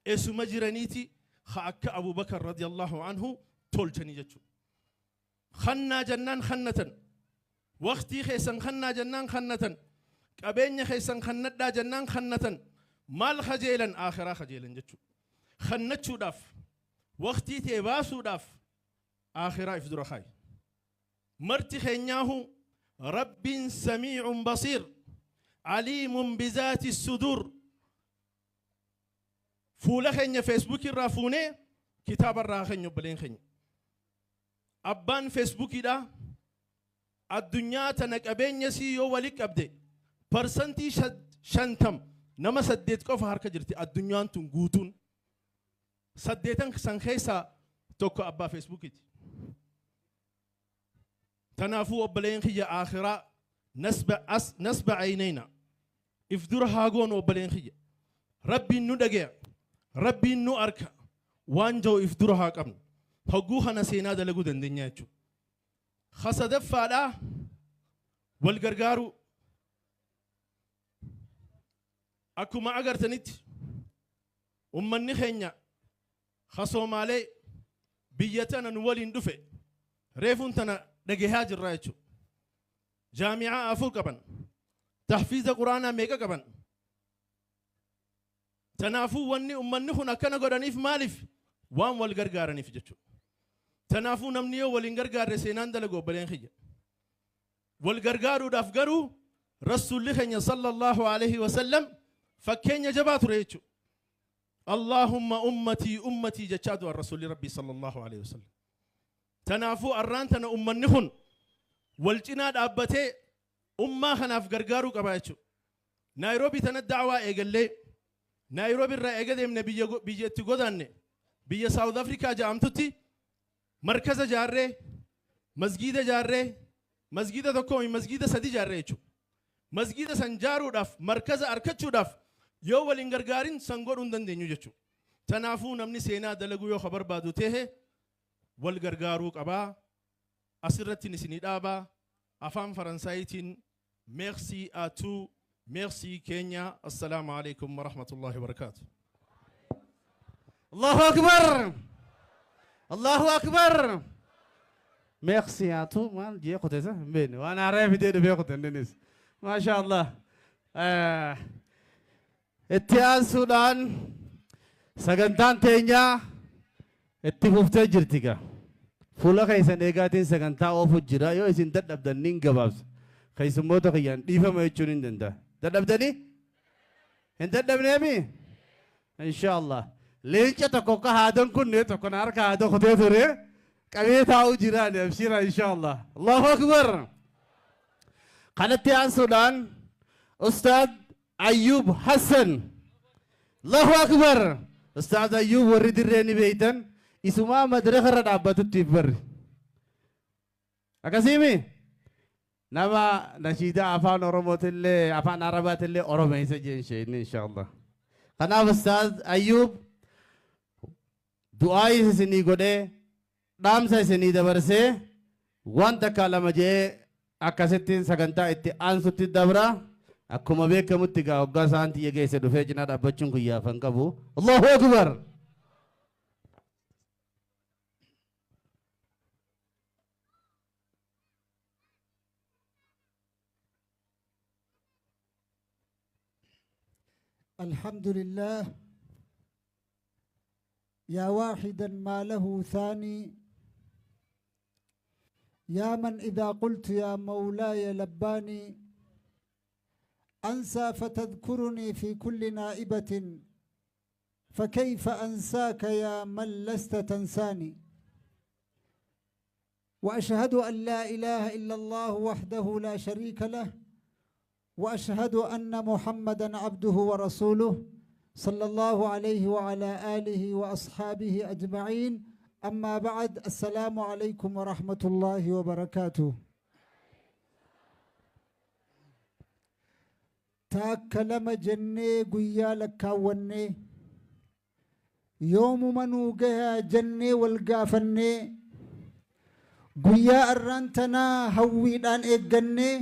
إسو مجرنيتي خا أكا أبو بكر رضي الله عنه تولجني جتشو. خنا جنان خنة وقتي خيسن خنا جنان خنة قبين خيسن خنة جنان خنة مال خجيلا آخرا خجيلا جتشو خنتشو داف وقتي تيباسو داف آخرا إفدر خاي مرتي خينياه. رب سميع بصير عليم بذات الصدور. فولا خينيا فيسبوك الرافوني كتاب الراخين يبلين خين أبان فيسبوك دا الدنيا تنك أبين يسي يو وليك أبدي برسنتي شنتم نما سديت كوف هارك جرتي الدنيا أنتم قوتون سديتن سنخيسا توكو أبا فيسبوك. Tanaafuu obboleen kiyya aakhiraa nasba as nasba aynayna if dura haa goonu. Obboleen kiyya, Rabbiin nu dhage'a, Rabbiin nu arka waan jiru if dura haa qabnu. Hogguu kana seenaa dalaguu dandeenya jechuudha. Kasadaffaadhaa wal gargaaruu. Akkuma agartanitti ummanni keenya Soomaalee biyya tana nu waliin dhufe reefuun tana dhagahaa jirra jechuudha. Jaami'aa 4 qaban, tahfiiza quraanaa meeqa qaban. Tanaafuu wanni ummanni kun akkana godhaniif maaliif? Waan wal gargaaraniif jechuudha. Tanaafuu namni yoo waliin gargaarre seenaan dalagu, obboleen kiyya. Wal gargaaruudhaaf garuu Rasuulli keenya sallallahu alaihi wasallam fakkeenya jabaa ture jechuudha. Allahumma ummatii ummatii jechaa du'an Rasuulli Rabbii sallallahu alaihi wasallam. Tanaafuu arraan tana ummanni kun wal cinaa dhaabbatee ummaa kanaaf gargaaruu qaba jechuudha. Naayiroobii tana da'waa eegallee, Naayiroobii irraa eega deemne biyya itti godaanne, biyya Saawud Afrikaa jedhamtutti markaza jaarree, masgiida jaarree, masgiida tokko, masgiida sadi jaarree jechuudha. Masgiida san jaaruudhaaf, markaza argachuudhaaf yoo waliin gargaarin san godhuu hin dandeenyu jechuudha. Tanaafuu namni seenaa dalaguu yoo ka barbaadu ta'e wal gargaaruu qabaa. Asirratti isinii dhaabaa. Afaan Faransaayitiin merci à tous, merci Kenya. Assalaamu alaikum wa rahmatullahi wa barakaatu. Allahu Akbar! Allahu Akbar! Merci à tous maal jee qotesa hin beekne, waan haaraa fidee dhufee qote innis. Maasha Allah. Itti aansuudhaan sagantaan teenyaa itti fuftee jirti gaa. Fuula keessan eegaatiin sagantaa oofu jira. Yoo isin dadhabdan nin gabaabsa. Keessummoota kiyyaan dhiifama jechuun hin danda'a. Dadhabdanii? Hin dadhabneemi? Inshallah. Leenca tokko akka haadan kunne tokko na harka haada kutee ture. Qabee taa'uu jiraan abshira inshallah. Allahu Akbar. Kanatti aansuudhaan Ustaad Ayyub Hassan. Allahu Akbar. Ustaad Ayyub warri dirree ni beeytan, isumaa madraka irra dhaabbatutti barri. Akkasiimi? Nama nashiidaa afaan Oromootillee afaan Arabaatillee Oromeessa jeen sheekni inshallah. Kanaaf Ustaad Ayyub du'aa isinii godhee, dhaamsa isinii dabarsee, waan takka lama jee akkasittiin sagantaa itti aansutti dabra. Akkuma beekamutti gaa hoggaa isaan xiyya geesse dhufee cinaa dhaabbachuun guyyaafan qabu. Allahu Akbar. الحمد لله يا واحدا ما له ثاني، يا من إذا قلت يا مولاي لباني. أنسى فتذكرني في كل نائبة، فكيف أنساك يا من لست تنساني؟ وأشهد أن لا إله إلا الله وحده لا شريك له، وأشهد أن محمدا عبده ورسوله، صلى الله عليه وعلى آله وأصحابه أجمعين. أما بعد، السلام عليكم ورحمة الله وبركاته. Takka lama jennee guyyaa lakkaawwannee, yoomuma nuu gahaa jennee wal gaafannee, guyyaa arraan tanaa hawwiidhaan eeggannee,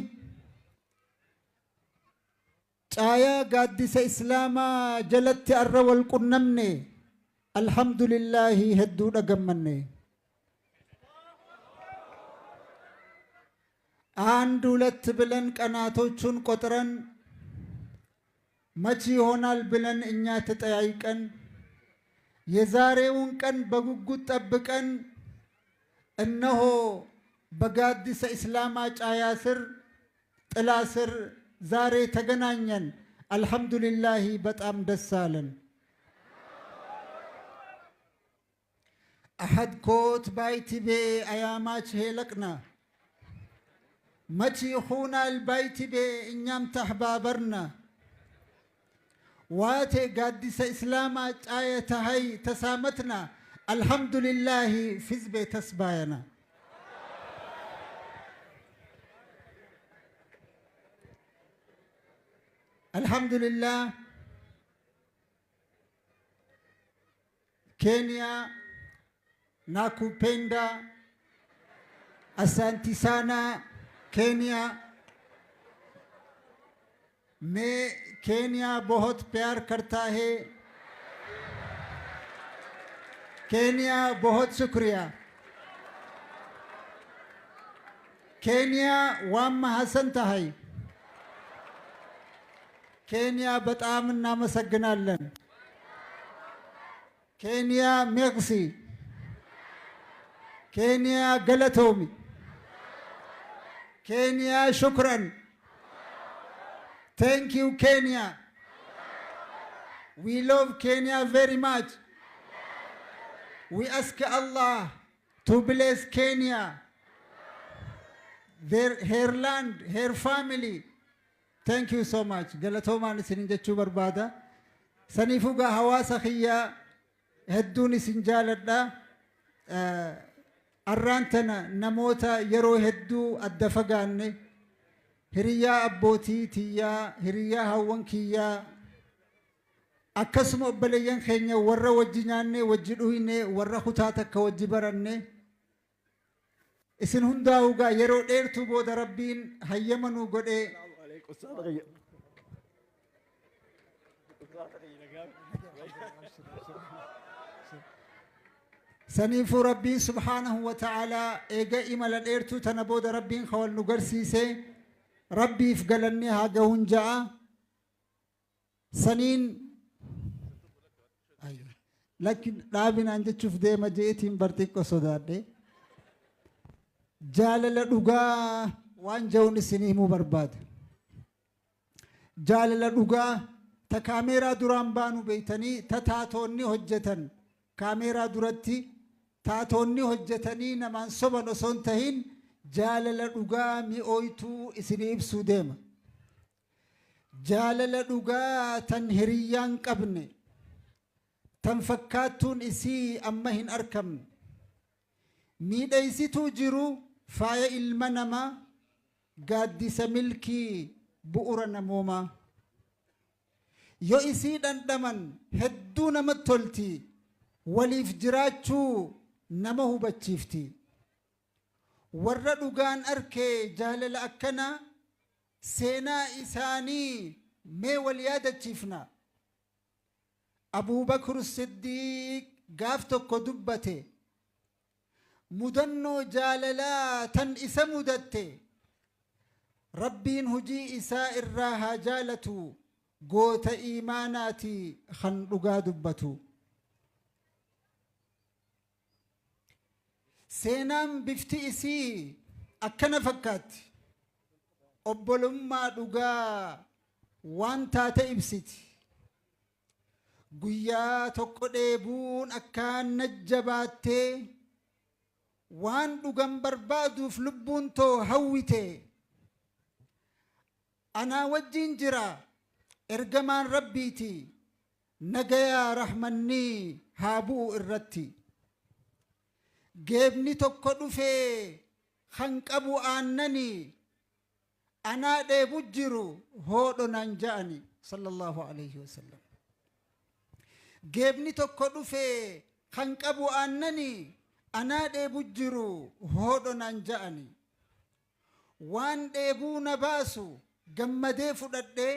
caayaa gaaddisa Islaamaa jalatti arra wal qunnamne. Alhamdulillaahi, hedduudha gammanne. አንድ ሁለት ብለን ቀናቶቹን ቆጥረን፣ መቼ ይሆናል ብለን እኛ ተጠያይቀን፣ የዛሬውን ቀን በጉጉት ጠብቀን፣ እነሆ በጋዲሰ ኢስላማ ጫያ ስር፣ ጥላ ስር ዛሬ ተገናኘን። አልሐምዱሊላሂ፣ በጣም ደስ አለን። አሐድ ኮት ባይቲቤ አያማች ሄለቅና መች ይኹናል ባይቲቤ እኛም ተህባበርና ዋቴ ጋዲሰ ኢስላማ ጫየ ተሀይ ተሳመትና አልሐምዱሊላሂ ፊዝቤ ተስባየና። Alhamdulillah, Kenya nakupenda, asanti sana Kenya. मैं Kenya बहुत प्यार करता है। केन्या बहुत शुक्रिया। Kenya waan mahadsan tahay. ኬንያ በጣም እናመሰግናለን። ኬንያ merci። ኬንያ galatoomi። ኬንያ شكرا። Thank you Kenya። We love Kenya very much. We ask Allah to bless Kenya, their, her land, her family. Thank you so much. Galatoomaan isin jechuu barbaada. Saniifuu gaa hawaasa kiyyaa hedduun isin jaaladha. Arraan tana namoota yeroo hedduu adda fagaanne, hiriyyaa abbootii tiyyaa, hiriyyaa hawwan kiyyaa, akkasuma obboleeyyan keenya warra wajji nyaanne, wajji dhuyne, warra kutaa takka wajji baranne, isin hundaa'uu gaa yeroo dheertuu booda Rabbiin hayyama nuu godhee. Saniifuu Rabbiin subhaanahu wa ta'aalaa eega imala dheertuu tana booda Rabbiin kawal nu garsiise, Rabbiif galannee haa gahuun ja'a. Saniin lakki dhaabinaan jechuuf deema jeetiin barxiqqo sodaadhe. Jaalala dhugaa waan ja'uun isinii himuu barbaada. Jaalala dhugaa ta kaameeraa duraan baanu beeytanii, ta taatonni hojjetan, kaameeraa duratti taatonni hojjetanii namaan soban osoo hin tahin, jaalala dhugaa mi'ooytuu isinii ibsuu deema. Jaalala dhugaa tan hiriyyaan qabne, tan fakkaattuun isii amma hin arkamne. Miidhaysituu jiru, faaya ilma namaa, gaaddisa milkii, bu'ura namoomaa. Yoo isii dhandhaman hedduu namatti tolti, waliif jiraachuu nama hubachiifti. Warra dhugaan arkee jaalala akkanaa seenaa isaanii mee wal yaadachiifna. Abuubakr Siddiiq gaaf tokko dubbate mudannoo jaalalaa tan isa mudatte. Rabbiin hujii isaa irraa haa jaalatu, goota iimaanaati kan dhugaa dubbatu. Seenaan bifti isii akkana fakkaatti. Obbolummaa dhugaa waan taate ibsiti. Guyyaa tokko dheebuun akkaan najjabaattee, waan dhugan barbaaduuf lubbuun too hawwite. Anaa wajjin jira ergamaan Rabbiiti, nagayaa rahmannii haa bu'u irratti. Geebni tokko dhufee kan qabu aannanii, anaa dheebu jiru hoodho naan ja'ani, sallallahu alayhi wasallam. Geebni tokko dhufee kan qabu aannanii, anaa dheebu jiru hoodho naan ja'ani. Waan dheebuu na baasu gammadee fudhadhee,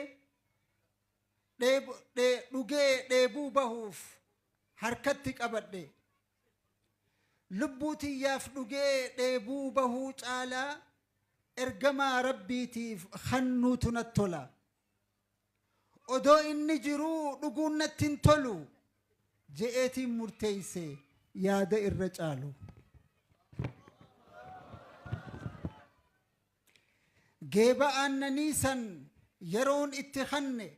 dhugee dheebuu bahuuf harkatti qabadhe. Lubbuu tiyyaaf dhugee dheebuu bahuu caalaa ergamaa Rabbiitiif hannuutu natti tola. Odoo inni jiruu dhuguun natti hin tolu je'eetiin murteeyse yaada irra caalu. Geeba aannanii san yeroon itti hanne,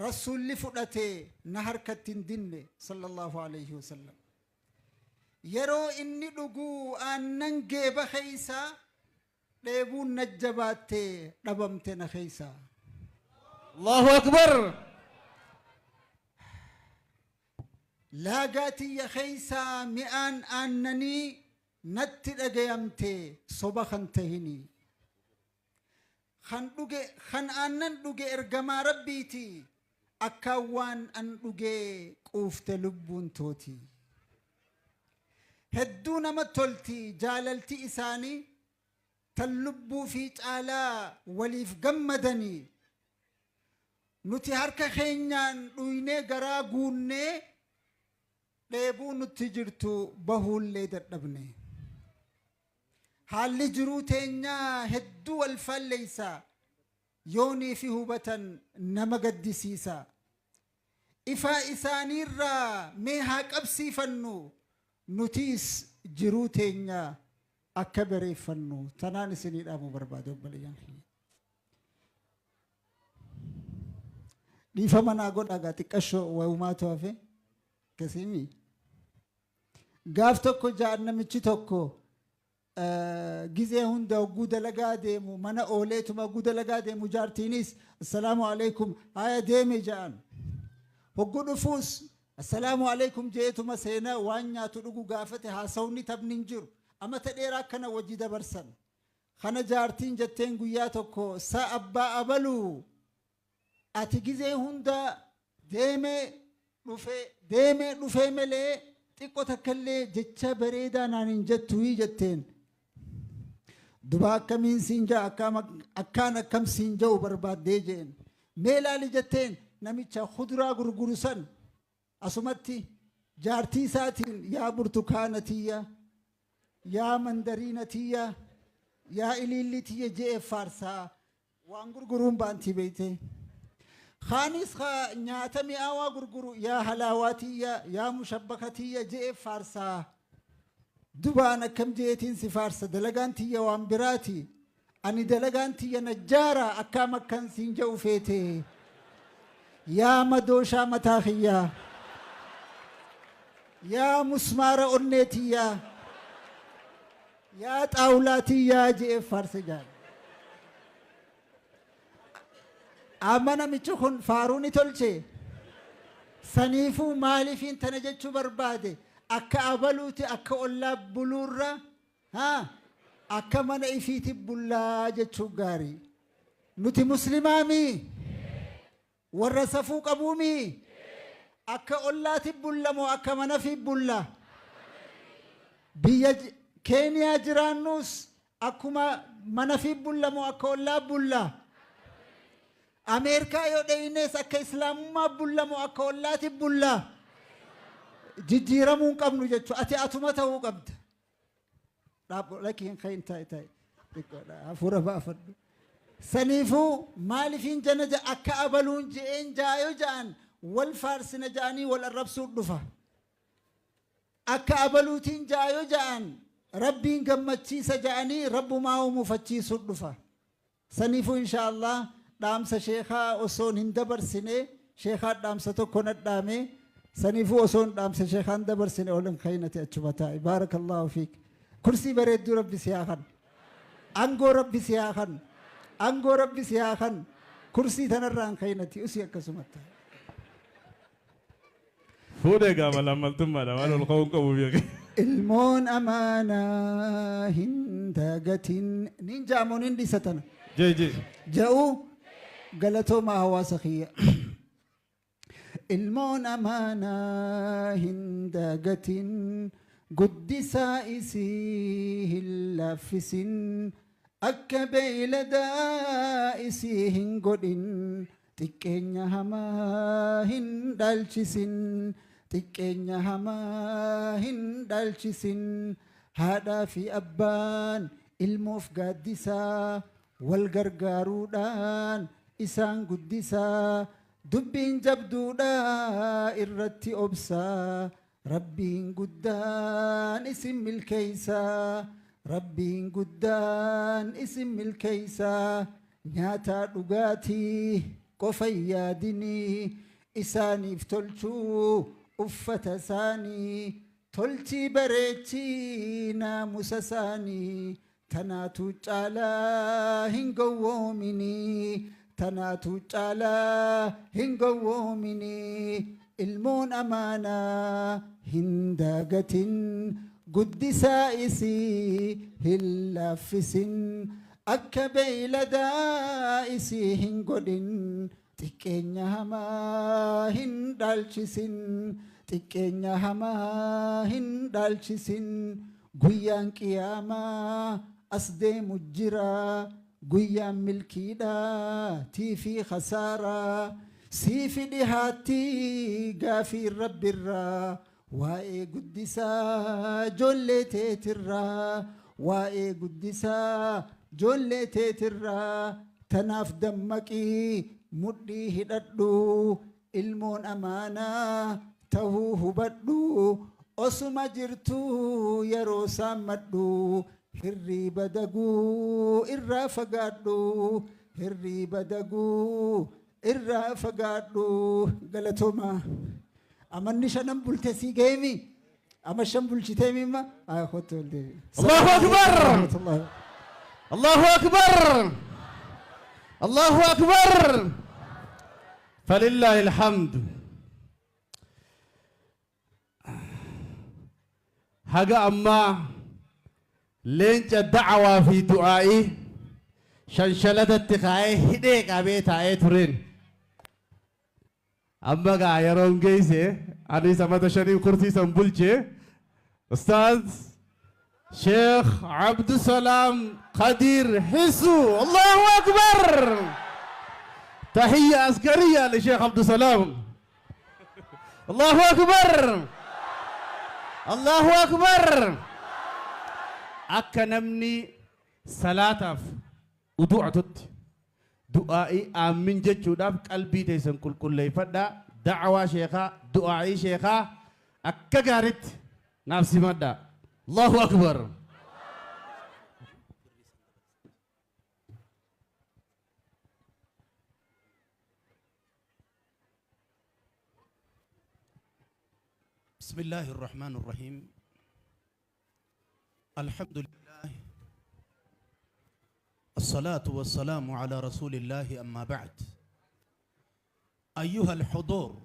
Rasuulli fudhate na harkatti hin dinne, sallallahu alayhi wasallam. Yeroo inni dhuguu aannan geeba keeysaa, dheebuun najjabaatte dhabamte na keeysaa. Allahu akbar. Laagaa tiyya keeysaa mi'aan aannanii natti dhagayamte soba kan tahini. Kan dhuge kan aannan dhuge ergamaa Rabbiiti. Akkaan waan an dhugee quufte lubbuun tooti. Hedduu nama tolti jaalalti isaanii, tan lubbuu fi caalaa waliif gammadanii. Nuti harka keenyaan dhuynee garaa guunnee, dheebuu nutti jirtu bahuullee dadhabne. Haalli jiruu teenyaa hedduu wal faalleessa, yoonii fi hubatan nama gaddisiisa. Ifaa isaaniirraa mee haa qabsiifannu, nutiis jiruu teenya akka bareeffannu. Tanaan isinii dhaamuu barbaade, obboleeyyan kiyya. Dhiifama naa godhaa gaa, xiqqashoo wayumaatu hafe akkasiimi. Gaaf tokko ja'an namichi tokko gizee hunda hogguu dalagaa deemu mana ooleetuma hogguu dalagaa deemu jaartiinis "Assalaamu alaikum, haya deeme" ja'an. Hogguu dhufuus "Assalaamu alaikum" jeetuma seenaa, waan nyaatu dhugu gaafate, haasawni taphni hin jiru. Amata dheeraa akkana wajji dabarsan. Kana jaartiin jetteen guyyaa tokko, "Sa abbaa abaluu, ati gizee hunda deemee dhufee deemee dhufee malee xiqqoo takkallee jecha bareedaa naan hin jettuu" jetteen. "Duba akkamiin siin ja'a, akkaan akkam siin ja'u barbaaddee?" jeen. "Mee laali" jetteen, "namicha kuduraa gurguru san asumatti jaartii isaatiin 'Yaa burtukaana tiyya, yaa mandariina tiyya, yaa iliillii tiyya' je'ee faarsaa, waan gurguruun baantii beeyte. Kaanis nyaata mi'aawaa gurguru 'Yaa halaawaa tiyya, yaa mushabbaka tiyya' je'ee faarsaa. Dubaan akkam je'eetiin si faarsa? Dalagaan tiyya waan biraati. Ani dalagaan tiyya najjaara, akkaam akkan siin je'u feete? Yaa madooshaa mataa kiyyaa, yaa musmaara onnee tiyyaa, yaa xaawulaa tiyyaa" je'ee faarsa jaal. Amma namichi kun faaruu ni tolche. Saniifuu maaliifiin tana jechuu barbaade? Akka abaluuti akka ollaa buluurra haa akka mana ifiiti bullaa jechuu gaarii. Nuti muslimaamii? Warra safuu qabuumii? Akka ollaati bulla moo akka mana fi bulla? Biyya Keeniyaa jiraannus akkuma mana fi bulla moo akka ollaa bulla? Ameerikaa yoo dheynees akka islaamummaa bulla moo akka ollaati bulla? Jijjiiramuu hin qabnu jechuudha. Ati atuma ta'uu qabda. Dhaabbo lakkii hin kayin, taa'e taa'e. Xiqqoodha, hafuura baafadhu. Saniifuu maalifiin jana akka abaluun je'een jaayoo ja'an wal faarsina ja'anii wal arrabsuu dhufa. Akka abaluutiin jaayoo ja'an Rabbiin gammachiisa ja'anii rabbumaa umufachiisuu dhufa. Saniifuu insha Allah dhaamsa sheekaa osoon hin dabarsine, sheekaa dhaamsa tokko nadhaame. Saniifuu osoon dhaamsa sheekaan dabarsine ol hin kayinati, achuma taa'i. Baarakallahu fiik. Kursii bareedduu Rabbi si haa kan. Angoo Rabbi si haa kan. Angoo Rabbi si haa kan. Kursii tanarraa hin kayinati, usii akkasumatti. Fuudhee gaafa lammaltummaadha waan ol ka'uu qabu beeke. Ilmoon amaanaa hin dagatin. Nin jaamoon hin dhiisa tana. Jee jee. Ja'u galatoomaa hawaasa kiyya. Ilmoon amaanaa hin dagatin, guddisaa isii hin laaffisin, akka beeyladaa isii hin godhin, xiqqeenya hamaa hin dhaalchisin, xiqqeenya hamaa hin dhaalchisin. Haadhaa fi abbaan ilmoof gaaddisaa, wal gargaaruudhaan isaan guddisaa, dubbiin jabduudha irratti obsaa. Rabbiin guddaan isin milkeeysaa, Rabbiin guddaan isin milkeeysaa. Nyaataa dhugaatii qofa hin yaadinii, isaaniif tolchuu uffata isaanii tolchii, bareechii naamusa isaanii. Tanaatu caalaa hin gowwoominii, tanaatu caalaa hin gowwoominii. Ilmoon amaanaa hin dagatin, guddisaa isii hin laaffisin. Akka beeyladaa isii hin godhin, xiqqeenya hamaa hin dhaalchisin, xiqqeenya hamaa hin dhaalchisin. Guyyaan qiyaamaa as deemu jira, guyyaan milkiidha tiifi khasaaraa siifi dhihaatti gaafii rabbirraa waa'ee guddisaa ijoollee teetirraa, waa'ee guddisaa ijoollee teetirraa. Tanaaf dammaqii mudhii hidhadhu, ilmoon amaanaa tahuu hubadhu, osuma jirtuu yeroo saammadhu, hirriiba daguu irraa fagaadhu, hirriiba daguu irraa fagaadhu. Galatooma. Amanni shanan bulte sii ga'eemi? Ama shan bulchiteemi imma? Haa kottu ol deebi. Allahu Akbar! Allahu Akbar! Allahu Akbar! فلله الحمد. Haga ammaa leenca da'awaa fi du'aa'ii shanshalatatti kaa'ee hidhee qabee taa'ee tureen. Amma gaa yeroon geesse anis amata shaniif kursii san bulche. Ustaaz Sheekh Abdusalaam Khadiir Hisu, Allahu Akbar! تحية عسكرية لشيخ عبد السلام. الله أكبر، الله أكبر. Akka namni salaataaf udu'atutti du'aa'ii aamin jechuudhaaf qalbii teessan qulqulleeffadhaa. Da'awaa sheekaa, du'aa'ii sheekaa akka gaaritti naaf simadhaa. Allahu Akbar. بسم الله الرحمن الرحيم. الحمد لله، الصلاة والسلام على رسول الله، أما بعد. أيها الحضور،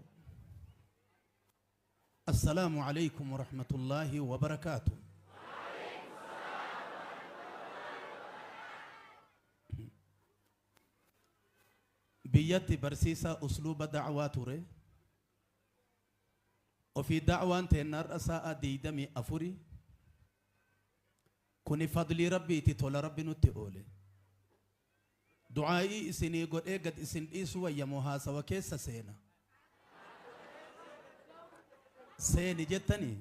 السلام عليكم ورحمة الله وبركاته. Biyyatti barsiisaa usluuba da'waa ture. Ofii da'waan teenna har'a sa'a 24. Kuni fadlii rabbiiti, tola rabbi nutti oole. Du'aa'ii isinii godhee gad isin dhiisuu wayyamoo haasawa keessa seena? Seeni jettanii?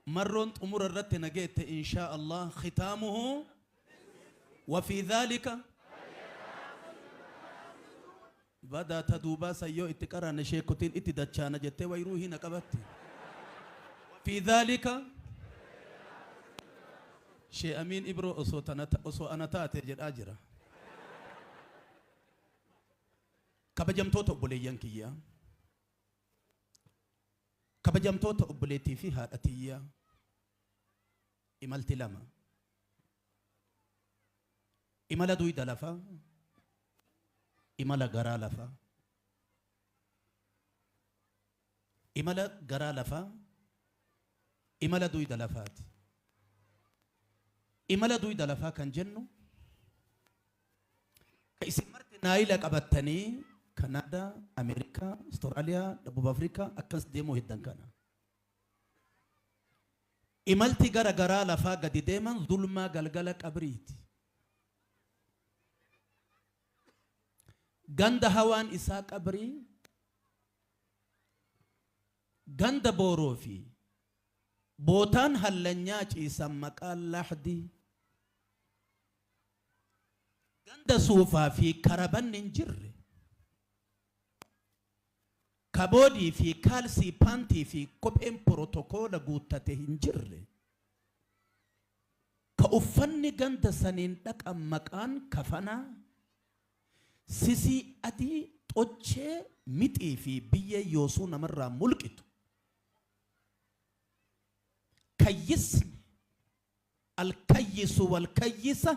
Marroon xumura irratti nageette inshaa Allah. ختامه وفي ذلك badaa ta duubaa sayyoo itti qaraane sheekotiin itti dachaana jettee wayruu hina qabatti. في ذلك shee Amiin Ibroo osoo tana osoo ana taate jedhaa jira. Kabajamtoota obboleeyyan kiyyaa, kabajamtoota obboleettii fi haadha tiyyaa, imalti lama: imala duyda lafaa, imala garaa lafaa. Imala garaa lafaa, imala duyda lafaati. Imala duyda lafaa kan jennu ka isin marti naayila qabattanii Kanaadaa, Ameerikaa, Austraaliyaa, Dabub Afrikaa akkas deemuu hiddan kana. Imalti gara garaa lafaa gadi deeman zulmaa galgala qabriiti. Ganda hawaan isaa qabrii, ganda booroo fi bootaan hallanyaa ciisan maqaan lahdii, ganda suufaa fi karabanni hin jirre, kaboodii fi kaalsii paantii fi kopheen protokoola guuttate hin jirre, ka uffanni ganda saniin dhaqan maqaan kafanaa, sisii adii xochee mixii fi biyyee yoosuu namarraa mulqitu, kayyisni الكيس والكيسة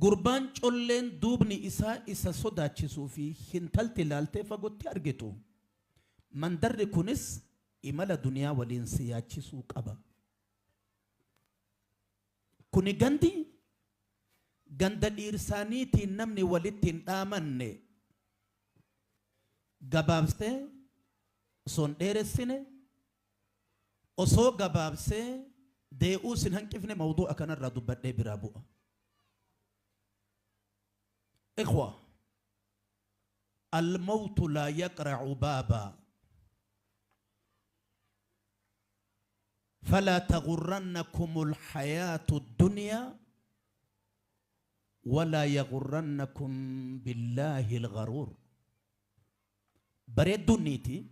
gurbaan colleen duubni isaa isa sodaachisuu fi hintalti laaltee fagootti argitu. Mandarri kunis imala duniyaa waliin si yaachisuu qaba. Kuni gandi Ganda dhiirsaaniitiin namni walitti hin dhaamanne gabaabsee osoo hin dheeressine osoo gabaabsee dee'uu sin hanqifne mawduu'a kanarraa dubbadhee biraa bu'a. إخوة الموت لا يقرع بابا فلا تغرنكم الحياة الدنيا ولا يغرنكم بالله الغرور. بريد دنيتي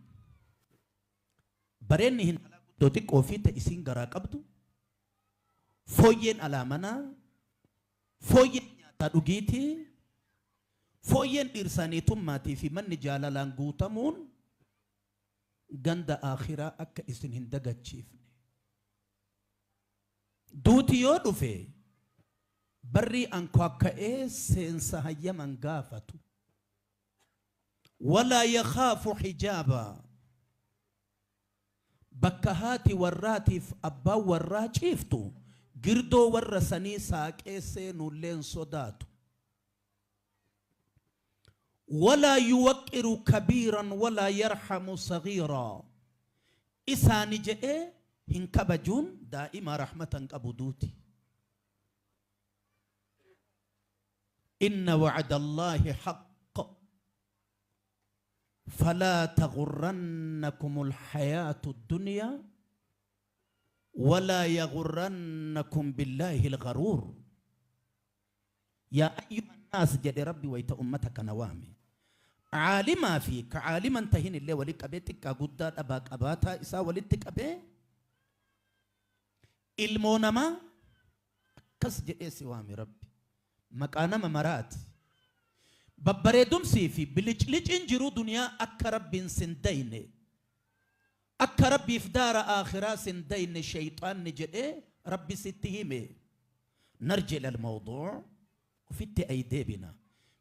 بريني هن دوتك وفيت إسين غرا قبدو فوين على منا فوين تدوغيتي فوين إرساني تماتي في من جالالان قوتمون غند آخرة أكا إسين هندقا تشيفني دوتي يودو في بري أنكو أكا إيه سينسا هيمن غافتو ولا يخاف حجابا بكهاتي وراتي في أبا ورا شيفتو قردو ورساني ساك إيه لين صداتو ولا يوقر كبيرا ولا يرحم صغيرا إساني جئ هنكبجون دائما رحمة أبودوتي. إن وعد الله حق فلا تغرنكم الحياة الدنيا ولا يغرنكم بالله الغرور. يا أيها الناس جد ربي ويت أمتك نوامي عالما فيك عالما تهين اللي ولك أبيتك قداد أباك أباتا إسا ولدتك أبي المونما كس جئ سوامي ربي مكانا مرات ببريدم سيفي بلج انجرو دنيا أكرب بن سندين أكرب في آخرة سندين شيطان نجئ ربي ستهيمي. نرجع للموضوع وفي أيدي بنا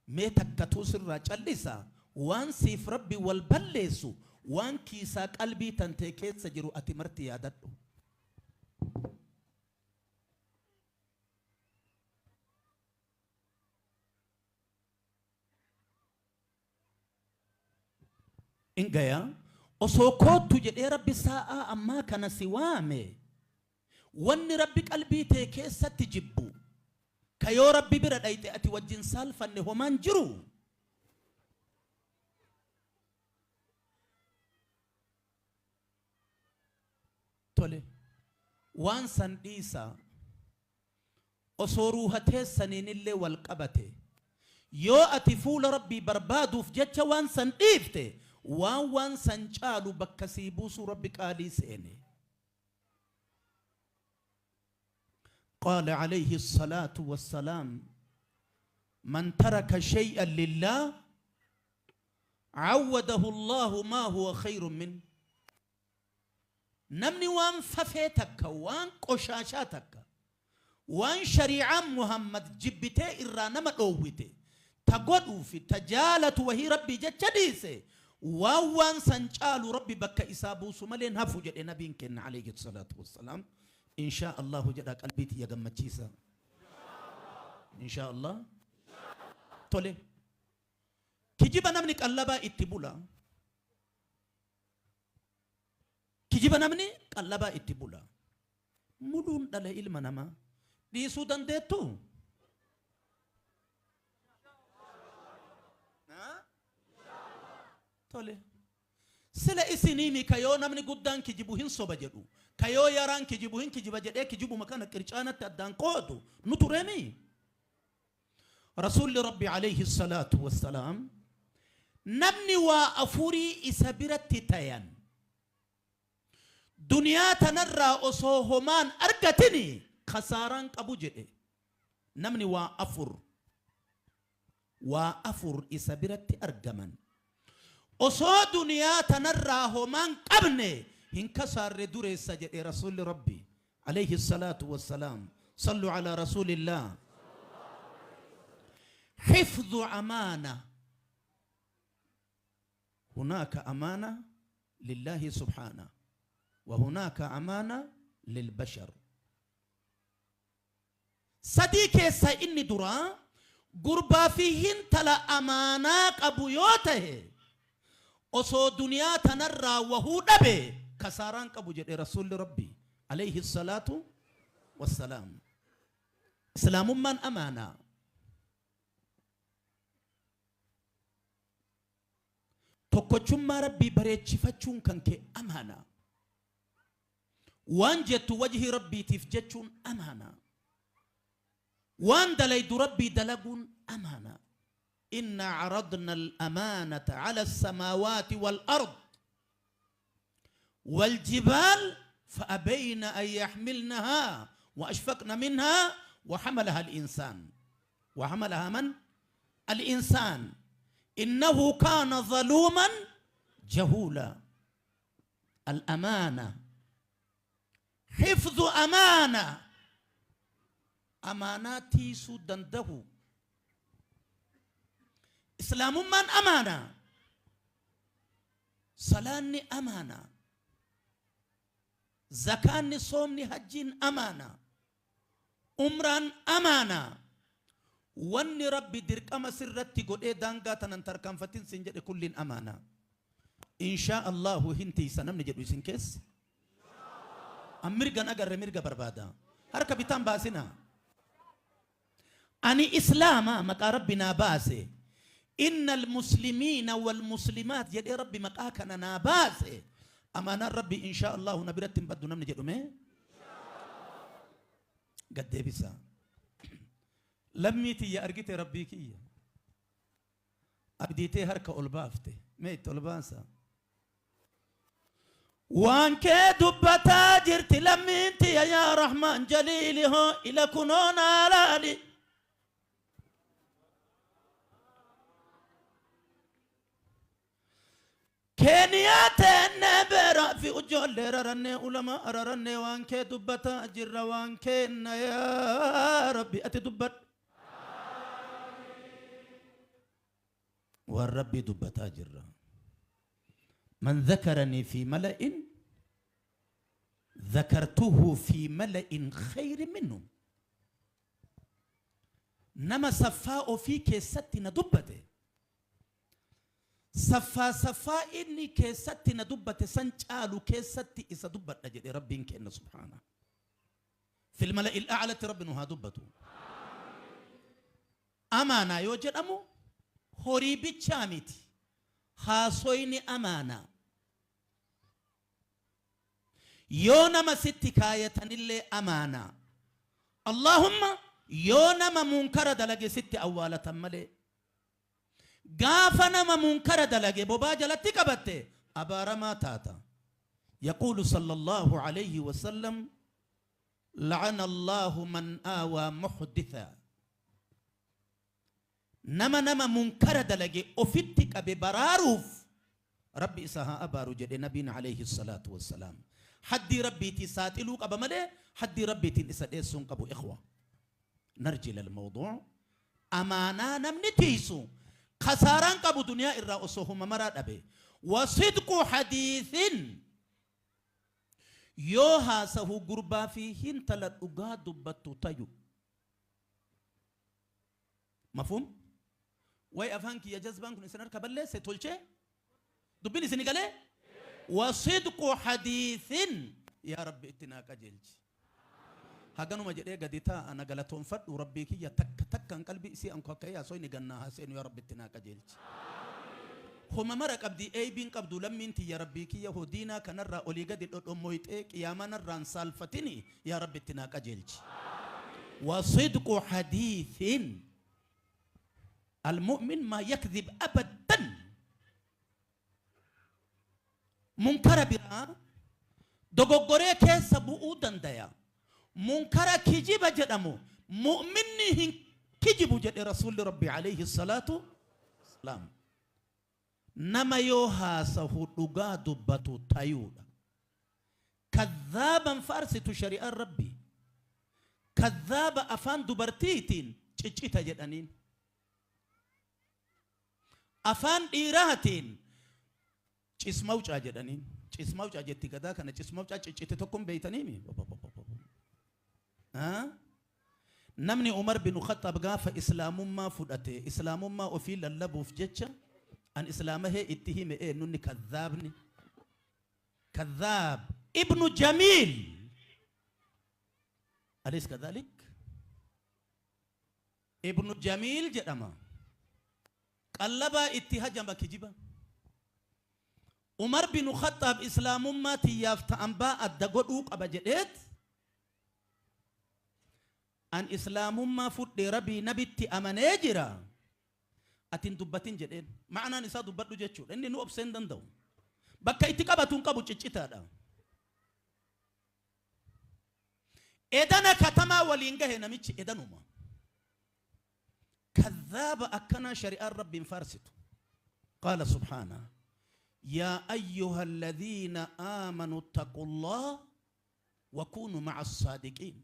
ميتك كتوسر راجلسا وان سيف ربي والبلسو وان كيسا قلبي تنتكيت سجرو أتمرتي يادتو إنجيا أسوكوتو جدي ربي ساعة أما كان سوامي وان ربي قلبي تكيسا تجبو كيو ربي برد أيتي أتي وجن سالفا نهمان جرو تولي وان سنديسا أصوروها تيسانين اللي والقبتي يو أتي فول ربي بربادو في جتش وان سنديفتي وان وان سنچالو بكسيبوسو ربي قالي سيني. قال عليه الصلاة والسلام من ترك شيئا لله عوده الله ما هو خير منه. نمني وان ففيتك وان قشاشاتك وان شريعة محمد جبتي إرانما قوتي تقعدوا في تجالة وهي ربي جتشديسي وان سنچالو ربي بك إسابو سمالين هفو جد نبي كن عليه الصلاة والسلام. إن شاء الله جدا قلبي يا جمتشيسا إن شاء الله تولي كجيب أنا منك الله با اتبولا كجيب أنا منك الله با اتبولا مدون دل علم نما دي سودان ديتو تولي سلا إسنيمي كيو نمني قدان كجيبوهن صوبة جدو كيو ياران كجيبوهن كجيبا جدي كجيبو مكان كريشانة تدان قودو نتورمي. رسول ربي عليه الصلاة والسلام نمني وأفوري إسابرة تيان دنيا تنرى أصوهمان أرقتني خساران أبو جدي نمني وأفور وأفور إسابرة أرقمن أصو دنيا تنرى همان قبني هنكسر دوري سجد رسول ربي عليه الصلاة والسلام. صلوا على رسول الله. حفظ أمانة. هناك أمانة لله سبحانه وهناك أمانة للبشر. Sadii keessaa inni duraa gurbaa fi hintala amaanaa qabu yoo tahe osoo duniyaa tanarraa wahuu dhabe kasaaraan qabu jedhe Rasuulli Rabbi alayhi salaatu wassalaam. Islaamummaan amaanaa. Tokkochummaa Rabbii bareechifachuun kan kee amaanaa. Waan jettu wajhii Rabbiitiif jechuun amaanaa. Waan dalaydu Rabbii dalaguun amaanaa. Inna caradna al-amaanata cala as-samaawaati wal-ard wal-jibaal fa'abayna an yaxmilnahaa wa ashfaqna minhaa wa hamalaha al-insaan. Wa hamalahaa man? Al-insaan. Innahu kaana zaluuman jahuula. Al-amaana. Hifzu amaana. Amaanaa tiisuu dandahu. Islaamummaan amaana. Salaanni amaana. Zakaanni, soomni, hajjiin amaana. Umraan amaana. Wanni Rabbi dirqama sirratti godhee daangaa tanan tarkaanfatin sin jedhe kulliin amaana. Inshaa Allahu hin tiisa namni jedhu isin keessa. An mirgan agarre mirga barbaada. Harka bitaan baasina. Ani Islaama maqaa Rabbi naa baase. Innal muslimiina wal muslimaat jedhee Rabbi maqaa kana naa baase. Amaanaan Rabbi inshaa Allahu na biratti hin baddu namni jedhu mee? Gad deebisa. Lammii tiyya argite Rabbii kiyya. Abdii tee harka ol baafte. Mee itti ol baasa. Waan kee dubbataa jirti lammiin tiyya yaa Rahmaan jaliili hoo ila kunoo naa laali. Keeniyaa teennee beeraa fi ujoollee rarannee ulamaa rarannee waan kee dubbataa jirra waan keenna yaa Rabbi ati dubbadhu. Waan Rabbii dubbataa jirra. Man dhakaranii fi mala'in dhakartuhu fi mala'in khayri minhu. Nama saffaa ofii keessatti na dubbate Saffaa saffaa inni keessatti na dubbate san caalu keessatti isa dubbadha jedhe Rabbiin keenna subhaana. Fil mala'il a'latti Rabbi nu haa dubbatu. Amaanaa yoo jedhamu horii bichaa miti. Haasoyni amaanaa. Yoo nama sitti kaayatanillee amaanaa. Allaahumma yoo nama munkara dalage sitti awwaalatan malee. Gaafa nama munkara dalage bobaa jalatti qabatte abaaramaa taata. Yaquulu sallallahu alayhi wa sallam la'ana Allahu man aawaa muhditha. Nama nama munkara dalage ofitti qabe baraaruuf Rabbi isa haa abaaru jedhe Nabiin alayhi salaatu wassalaam. Haddii Rabbiitii saaxiluu qaba malee haddii Rabbiitiin isa dheessuu hin qabu ikhwa. Narji ilal mawduu. Amaanaa namni tiiysu kasaaraan qabu duniyaa irraa osoo homa maraa dhabe. Wa sidqu hadiithin yoo haasahu gurbaa fi hintala dhugaa dubbattu tayu. Mafhum? Way afaan kiyya jazbaan kun isin harka balleesse tolchee? Dubbin isini galee? Wa sidqu hadiithin yaa Rabbi itti naa qajeelchi. Haganuma jedhee gadi taa'a na galatoonfadhu Rabbii kiyya takka takkaan qalbii isii anku akka yaasoyni gannaa haa seenu yaa Rabbi itti naa qajeelchi. Homa mara qabdii eeybiin qabdu lammiin tiyya Rabbii kiyya hoo diinaa kanarraa olii gadi dhodhommoyxee qiyaamaa narraan saalfatini yaa Rabbi itti naa qajeelchi. Wa sidqu hadiithin al-mu'min maa yakdhib abadan. Munkara biraa dogoggoree keessa bu'uu dandaya. Munkara kijiba jedhamu mu'minni hin kijibu jedhe Rasuulli Rabbi alayhi salaatu wassalaam. Nama yoo haasahu dhugaa dubbatu tayuudha. Kadhaaban faarsitu shari'aan Rabbii. Kadhaaba afaan dubartiitiin ciccita jedhaniin. Afaan dhiiraatiin cismawcaa jedhaniin. Cismawcaa jetti gadaa kana cismawcaa ciccite tokko hin beeytaniimi? Namni Umar bin Khattab gaafa islaamummaa fudhate, islaamummaa ofii lallabuuf jecha an islaama hee itti hime nunni kadhaabni. Kadhaab ibnu Jamiil. أليس كذلك؟ Ibnu Jamiil jedhama. Qallabaa itti hajama kijiba. Umar bin Khattab islaamummaa tiyyaaf ta'an baa adda godhuu qaba jedheet an islaamummaa fudhee rabbii nabitti amanee jira. Atin dubbatin jedheen. Ma'anaan isaa dubbadhu jechuudha. Inni nu obsee hin danda'u. Bakka itti qabatu hin qabu ciccitaadha. Edana katamaa waliin gahe namichi edanuma. Kadhaaba akkanaa shari'aan rabbiin faarsitu. Qaala subhaana. يا أيها الذين آمنوا اتقوا الله وكونوا مع الصادقين.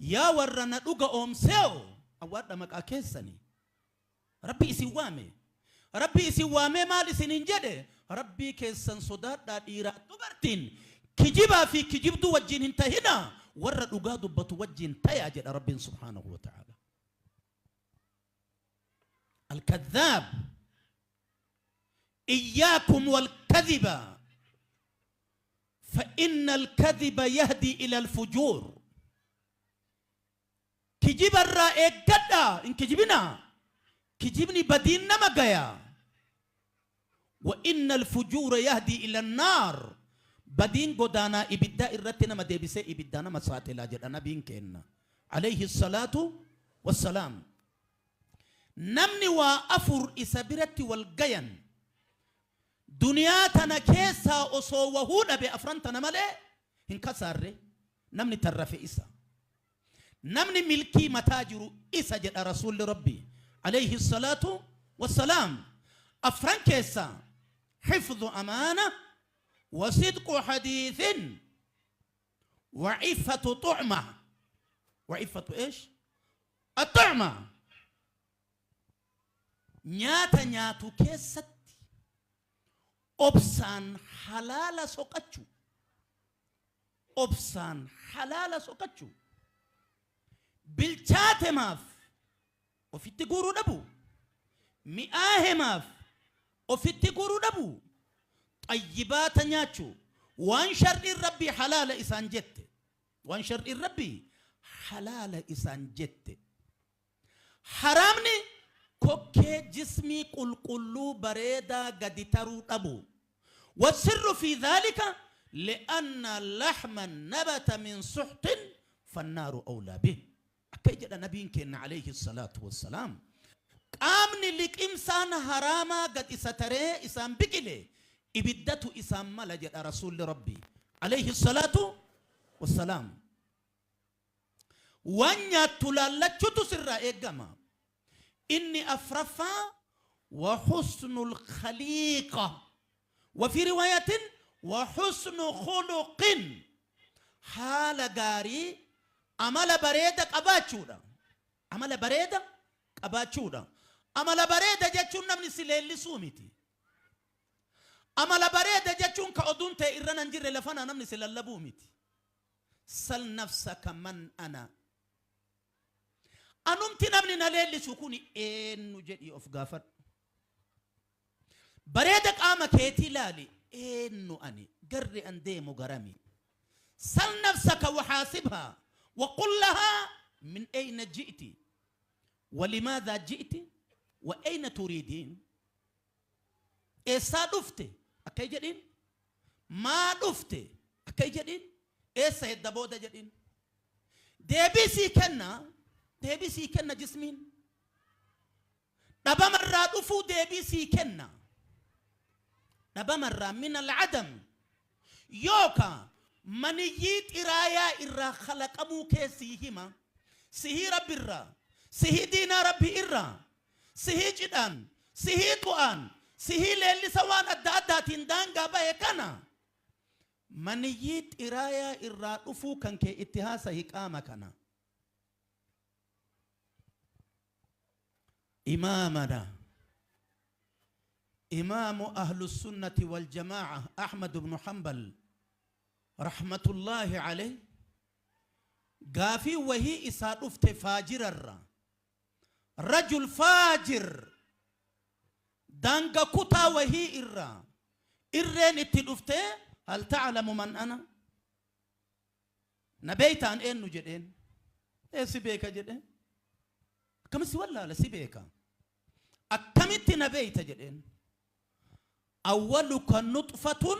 يا ورنا دوغا أومسيو أواد مكا كيسني. ربي إسي وامي. ربي إسي وامي مال سنين جده. ربي كيسن صداد دائرة دبرتين. كجبا في كجبتو وجين انتهنا. ورا دوغا دبتو وجين تيا جد ربي سبحانه وتعالى. الكذاب إياكم والكذب فإن الكذب يهدي إلى الفجور. كجب الرأي قدا إن كجبنا كجبني بدين نمجيا. وإن الفجور يهدي إلى النار. بدين قدانا إبدا إرتنا ما ديبسة إبدانا ما ساتلا جدنا بين كنا عليه الصلاة والسلام. نمني وأفر إسابرتي والجين دنيا تنا كيسا أصو وهودا بأفران تنا ملء إنكسر نمني ترفي إسا نمني ملكي متاجر إسا جد رسول ربي عليه الصلاة والسلام. أفران كيسا حفظ أمانة وصدق حديث وعفة طعمة. وعفة إيش؟ الطعمة. نياتا نياتو كيسة obsaan halaala soqachuu. Obsaan halaala soqachuu. Bilchaatemaaf ofitti guuruu dhabu. Mi'aahemaaf ofitti guuruu dhabu. Xayyibaata nyaachuu. Waan sharriin rabbii halaala isaan jette. Waan sharriin rabbii halaala isaan jette. Haraamni kokkee jismii qulqulluu bareedaa gadi taruu dhabu. والسر في ذلك لأن لحما نبت من سحت فالنار أولى به. أكيد النبي كان عليه الصلاة والسلام. قامني لك إنسان حراما قد إستري إسان بكلي إبدته إسان ملجأ رسول ربي عليه الصلاة والسلام. وأن تلالتشت سر إيجما إني أفرفا وحسن الخليقة. وفي رواية وحسن خلق. حال غاري عمل بريدة قباتشودا. عمل بريدة قباتشودا. عمل بريدة جاتشون نمني سليل سوميتي. عمل بريدة جاتشون كأدون تيرنا نجر لفنا نمني سلال لبوميتي. سل نفسك من أنا. أنمتي نمني نليل سكوني إنو جدي أوف غافر. بريدك آما كيتي لالي إنو أني قري أندي مغرمي. سل نفسك وحاسبها وقل لها من أين جئت ولماذا جئت وأين تريدين. إيسا دفتي أكي جدين ما دفتي أكي جدين إيسا يدبودا جدين. ديبسي كنا ديبسي كنا جسمين دبا مرة دفو ديبسي كنا دبا مرة من العدم يوكا منيت إرايا إرا خلق أبو كيسيهما سهي رب إرا سهي دينا ربي إرا سهي جدان سهي قوان سهي ليلي سوان أدى تندان غابا يكنا منيت إرايا إرا أفو كان كي اتهاسا هكاما كنا. إمامنا إمام أهل السنة والجماعة أحمد بن حنبل رحمة الله عليه Gaafii wahii isaa dhufte faajirarra. Rajul faajir daanga kutaa wahii irraa irreen itti dhufte, hal ta'lamu man ana, na beeytaan eenyu jedheen. Ee, si beeka jedheen. Akkamitti si wallaala? Si beeka, akkamitti na beeyta jedheen. Awwaluka nuxfatun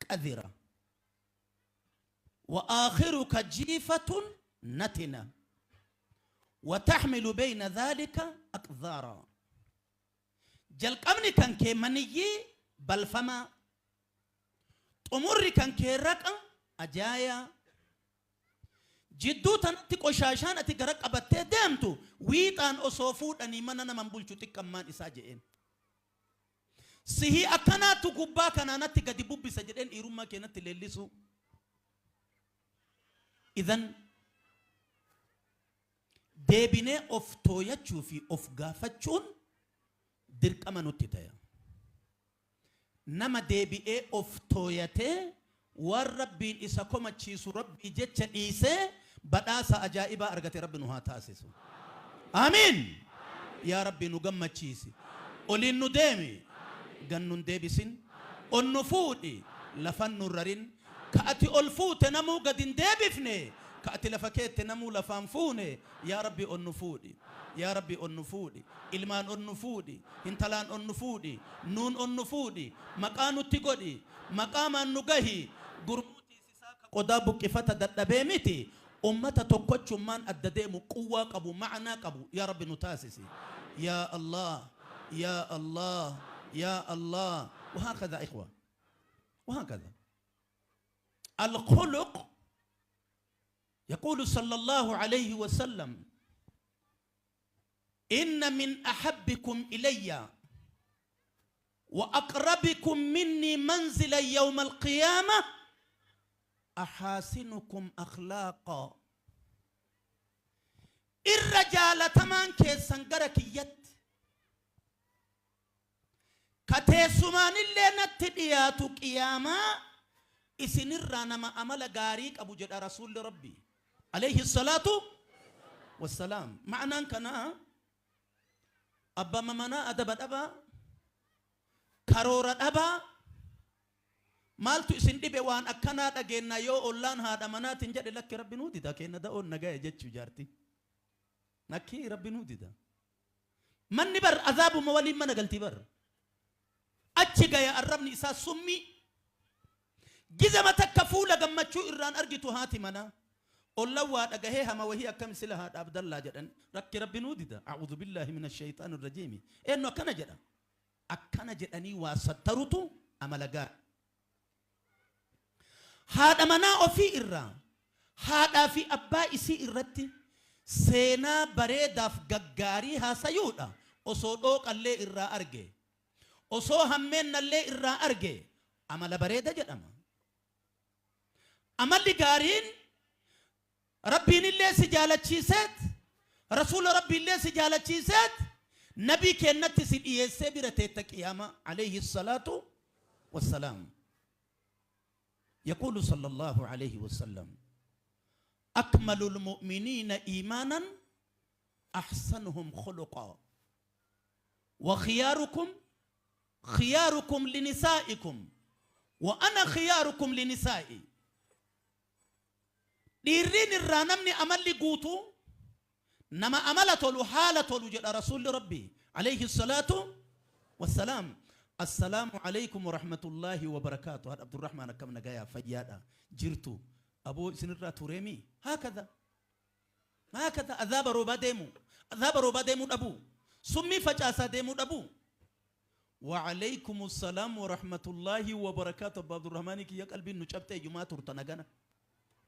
qadira wa aakhiruka jiifatun natina wa taxmilu bayna dhalika aqdhaara. Jalqabni kan kee maniyyii balfamaa, xumurri kan kee raqa ajaayaa, jidduu tanatti qoshaashaan ati gara qabattee deemtu wiixaan osoo fuudhanii mana naman bulchu xiqqammaan isaa je'een. Sihii akkanaatu gubbaa kanaanatti gadi bubbisa jedheen, dhiirummaa keenatti leellisu. Idan deebinee of tooyachuu fi of gaafachuun dirqama nutti ta'e. Nama deebi'ee of tooyatee waan Rabbiin isa komachiisu Rabbii jecha dhiisee badhaasa ajaa'ibaa argate Rabbi nu haa taasisu. Amiin. Yaa Rabbi, nu gammachiisi. Oliin nu deemi. Gan nun deebisin. Ol nu fuudhi. Lafan nu rarin. Ka ati ol fuute namuu gad hin deebifne. Ka ati lafa keette namuu lafaan fuune. Yaa Rabbi, ol nu fuudhi. Yaa Rabbi, ol nu fuudhi. Ilmaan ol nu fuudhi. Intalaan ol nu fuudhi. Nuun ol nu fuudhi. Maqaa nutti godhi. Maqaamaan nu gahi. Gurmuu tiisisaa ka qodaa buqqifata dadhabee miti. Ummata tokkochummaan adda deemu, quwwaa qabu, ma'anaa qabu yaa Rabbi nu taasisi. Yaa Allah, yaa Allah, yaa Allah. وهكذا إخوة، وهكذا الخلق. يقول صلى الله عليه وسلم: إن من أحبكم إلي وأقربكم مني منزلا يوم القيامة أحاسنكم أخلاقا. Irra jaalatamaan keessan gara kiyyatti ka teessumaanillee natti dhiyaatu qiyaamaa isinirraa nama amala gaarii qabu jedha Rasuulli Rabbi alayhi salaatu wassalaam. Ma'anaan kanaa abbaa manaa adaba dhabaa, karoora dhabaa, maaltu isin dhibe, waan akkanaa dhageenna yoo ollaan haadha manaatiin jedhe, lakki, Rabbi nuu dida, kenna da'oon nagaya jechuu jaarti. Lakki, Rabbi nuu dida. Manni bar azaabuma waliin mana galtii bar achi gaya. Arrabni isaa summii, gizama takka fuula gammachuu irraan argitu haati manaa. Ollan waa dhagahee hama wahii akkam sila haadha Abdallaa jedhan, rakki, Rabbi nuu dida, a'uudhu billaahi min ashaytaan irrajiimi, eenyu akkana jedha, akkana jedhanii waa sattarutu amala gaarii. Haadha manaa ofii irraa, haadhaa fi abbaa isii irratti seenaa bareedaaf gaggaarii haasayuudha. Osoo dhooqallee irraa arge, osoo hammeennallee irraa arge, amala bareeda jedhama. Amalli gaariin Rabbiin illee si jaalachiiseet, Rasuula Rabbiillee si jaalachiiseet, nabii kennatti si dhiyeessee bira teetta qiyaama alayhi salaatu wassalaam. يقول صلى الله عليه وسلم: أكمل المؤمنين إيمانا أحسنهم خلقا، وخياركم خياركم لنسائكم، وأنا خياركم لنسائي. Dhiirriin irraa namni amalli guutuu nama amala tolu, haala tolu jedha Rasuulli Rabbi alayhi salaatu wassalaam. Assalaamu alaykum warahmatullaahi wabarakaatu. Haadha Abdurrahmaan, akkam nagayaa, fayyaadha jirtu? Aboo, isinirraa tureemi. Haakadha, haakadha. Azaaba roobaa deemu, azaaba roobaa deemuu dhabu, summii facaasaa deemuu dhabu. وعليكم السلام ورحمة الله وبركاته. أبو عبد الرحمن كي قلبي نشبت يوما ترتنا غنا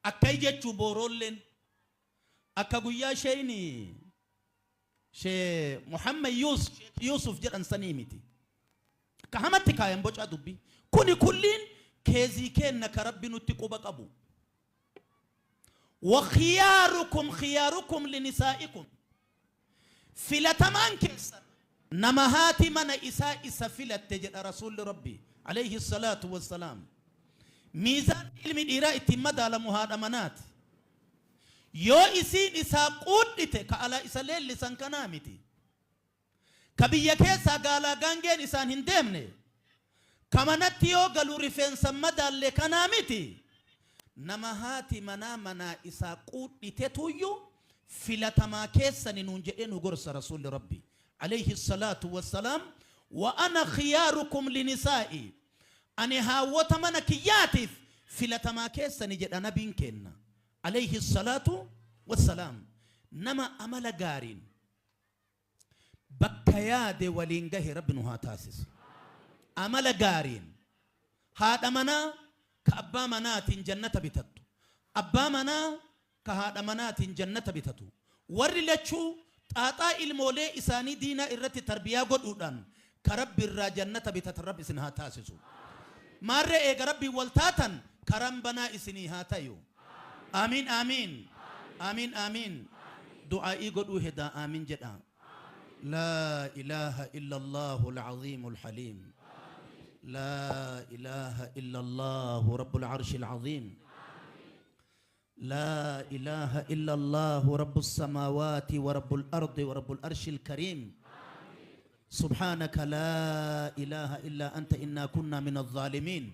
akkay jechuu booroolleen akka guyyaa sheeyni shee Muhammad Yusuf jedhan sanii miti. Akka hamatti kaayan bocaa dubbii kuni kulliin keezii kenna ka Rabbi nutti quba qabu. وخياركم خياركم لنسائكم. Filatamaan keessan nama haati mana isaa isa filatte jedha Rasuulli Rabbi alayhi salaatu wassalaam. Miizaan ilmi dhiiraa ittiin madaalamu haadha manaati. Yoo isiin isaa quudhite ka alaa isa leellisan kanaa miti. Ka biyya keessaa gaalaa gaangeen isaan hin deemne. Ka manatti yoo galu rifeensa hin madaalle kanaa miti. Nama haati manaa manaa isaa quudhitetuyyuu filatamaa keessani nuun jedhee nu gorsa Rasuulli Rabbii aleyhi salaatu wassalaam wa ana khiyaarukum linisaa'ii ani haawwota mana kiyyaatiif filatamaa keessani jedha nabiin keenna aleyhi salaatu wassalaam nama amala gaariin bakka yaade waliin gahe Rabbi nu haa taasisu. Amala gaariin haadha manaa ka abbaa manaatiin jannata bitattu, abbaa manaa ka haadha manaatiin jannata bitatu, warri lachuu xaaxaa ilmoolee isaanii diinaa irratti tarbiyaa godhuudhaan ka Rabbi irraa jannata bitatan Rabbi isin haa taasisu. Maarree eega Rabbiin wal taatan karaan banaa isinii haa tayu. Aamiin Aamiin Aamiin Aamiin Du'aa'ii godhuu hedaa Aamiin jedhaa. Laa ilaaha illallaahu al-aziimul haliim. Laa ilaaha illallaahu rabbul arshil aziim. Laa ilaaha illallaahu rabbus samaawaati wa rabbul ardi wa rabbul arshil kariim. Subhaanaka laa ilaaha illaa anta innaa kunnaa minaz zaalimiin.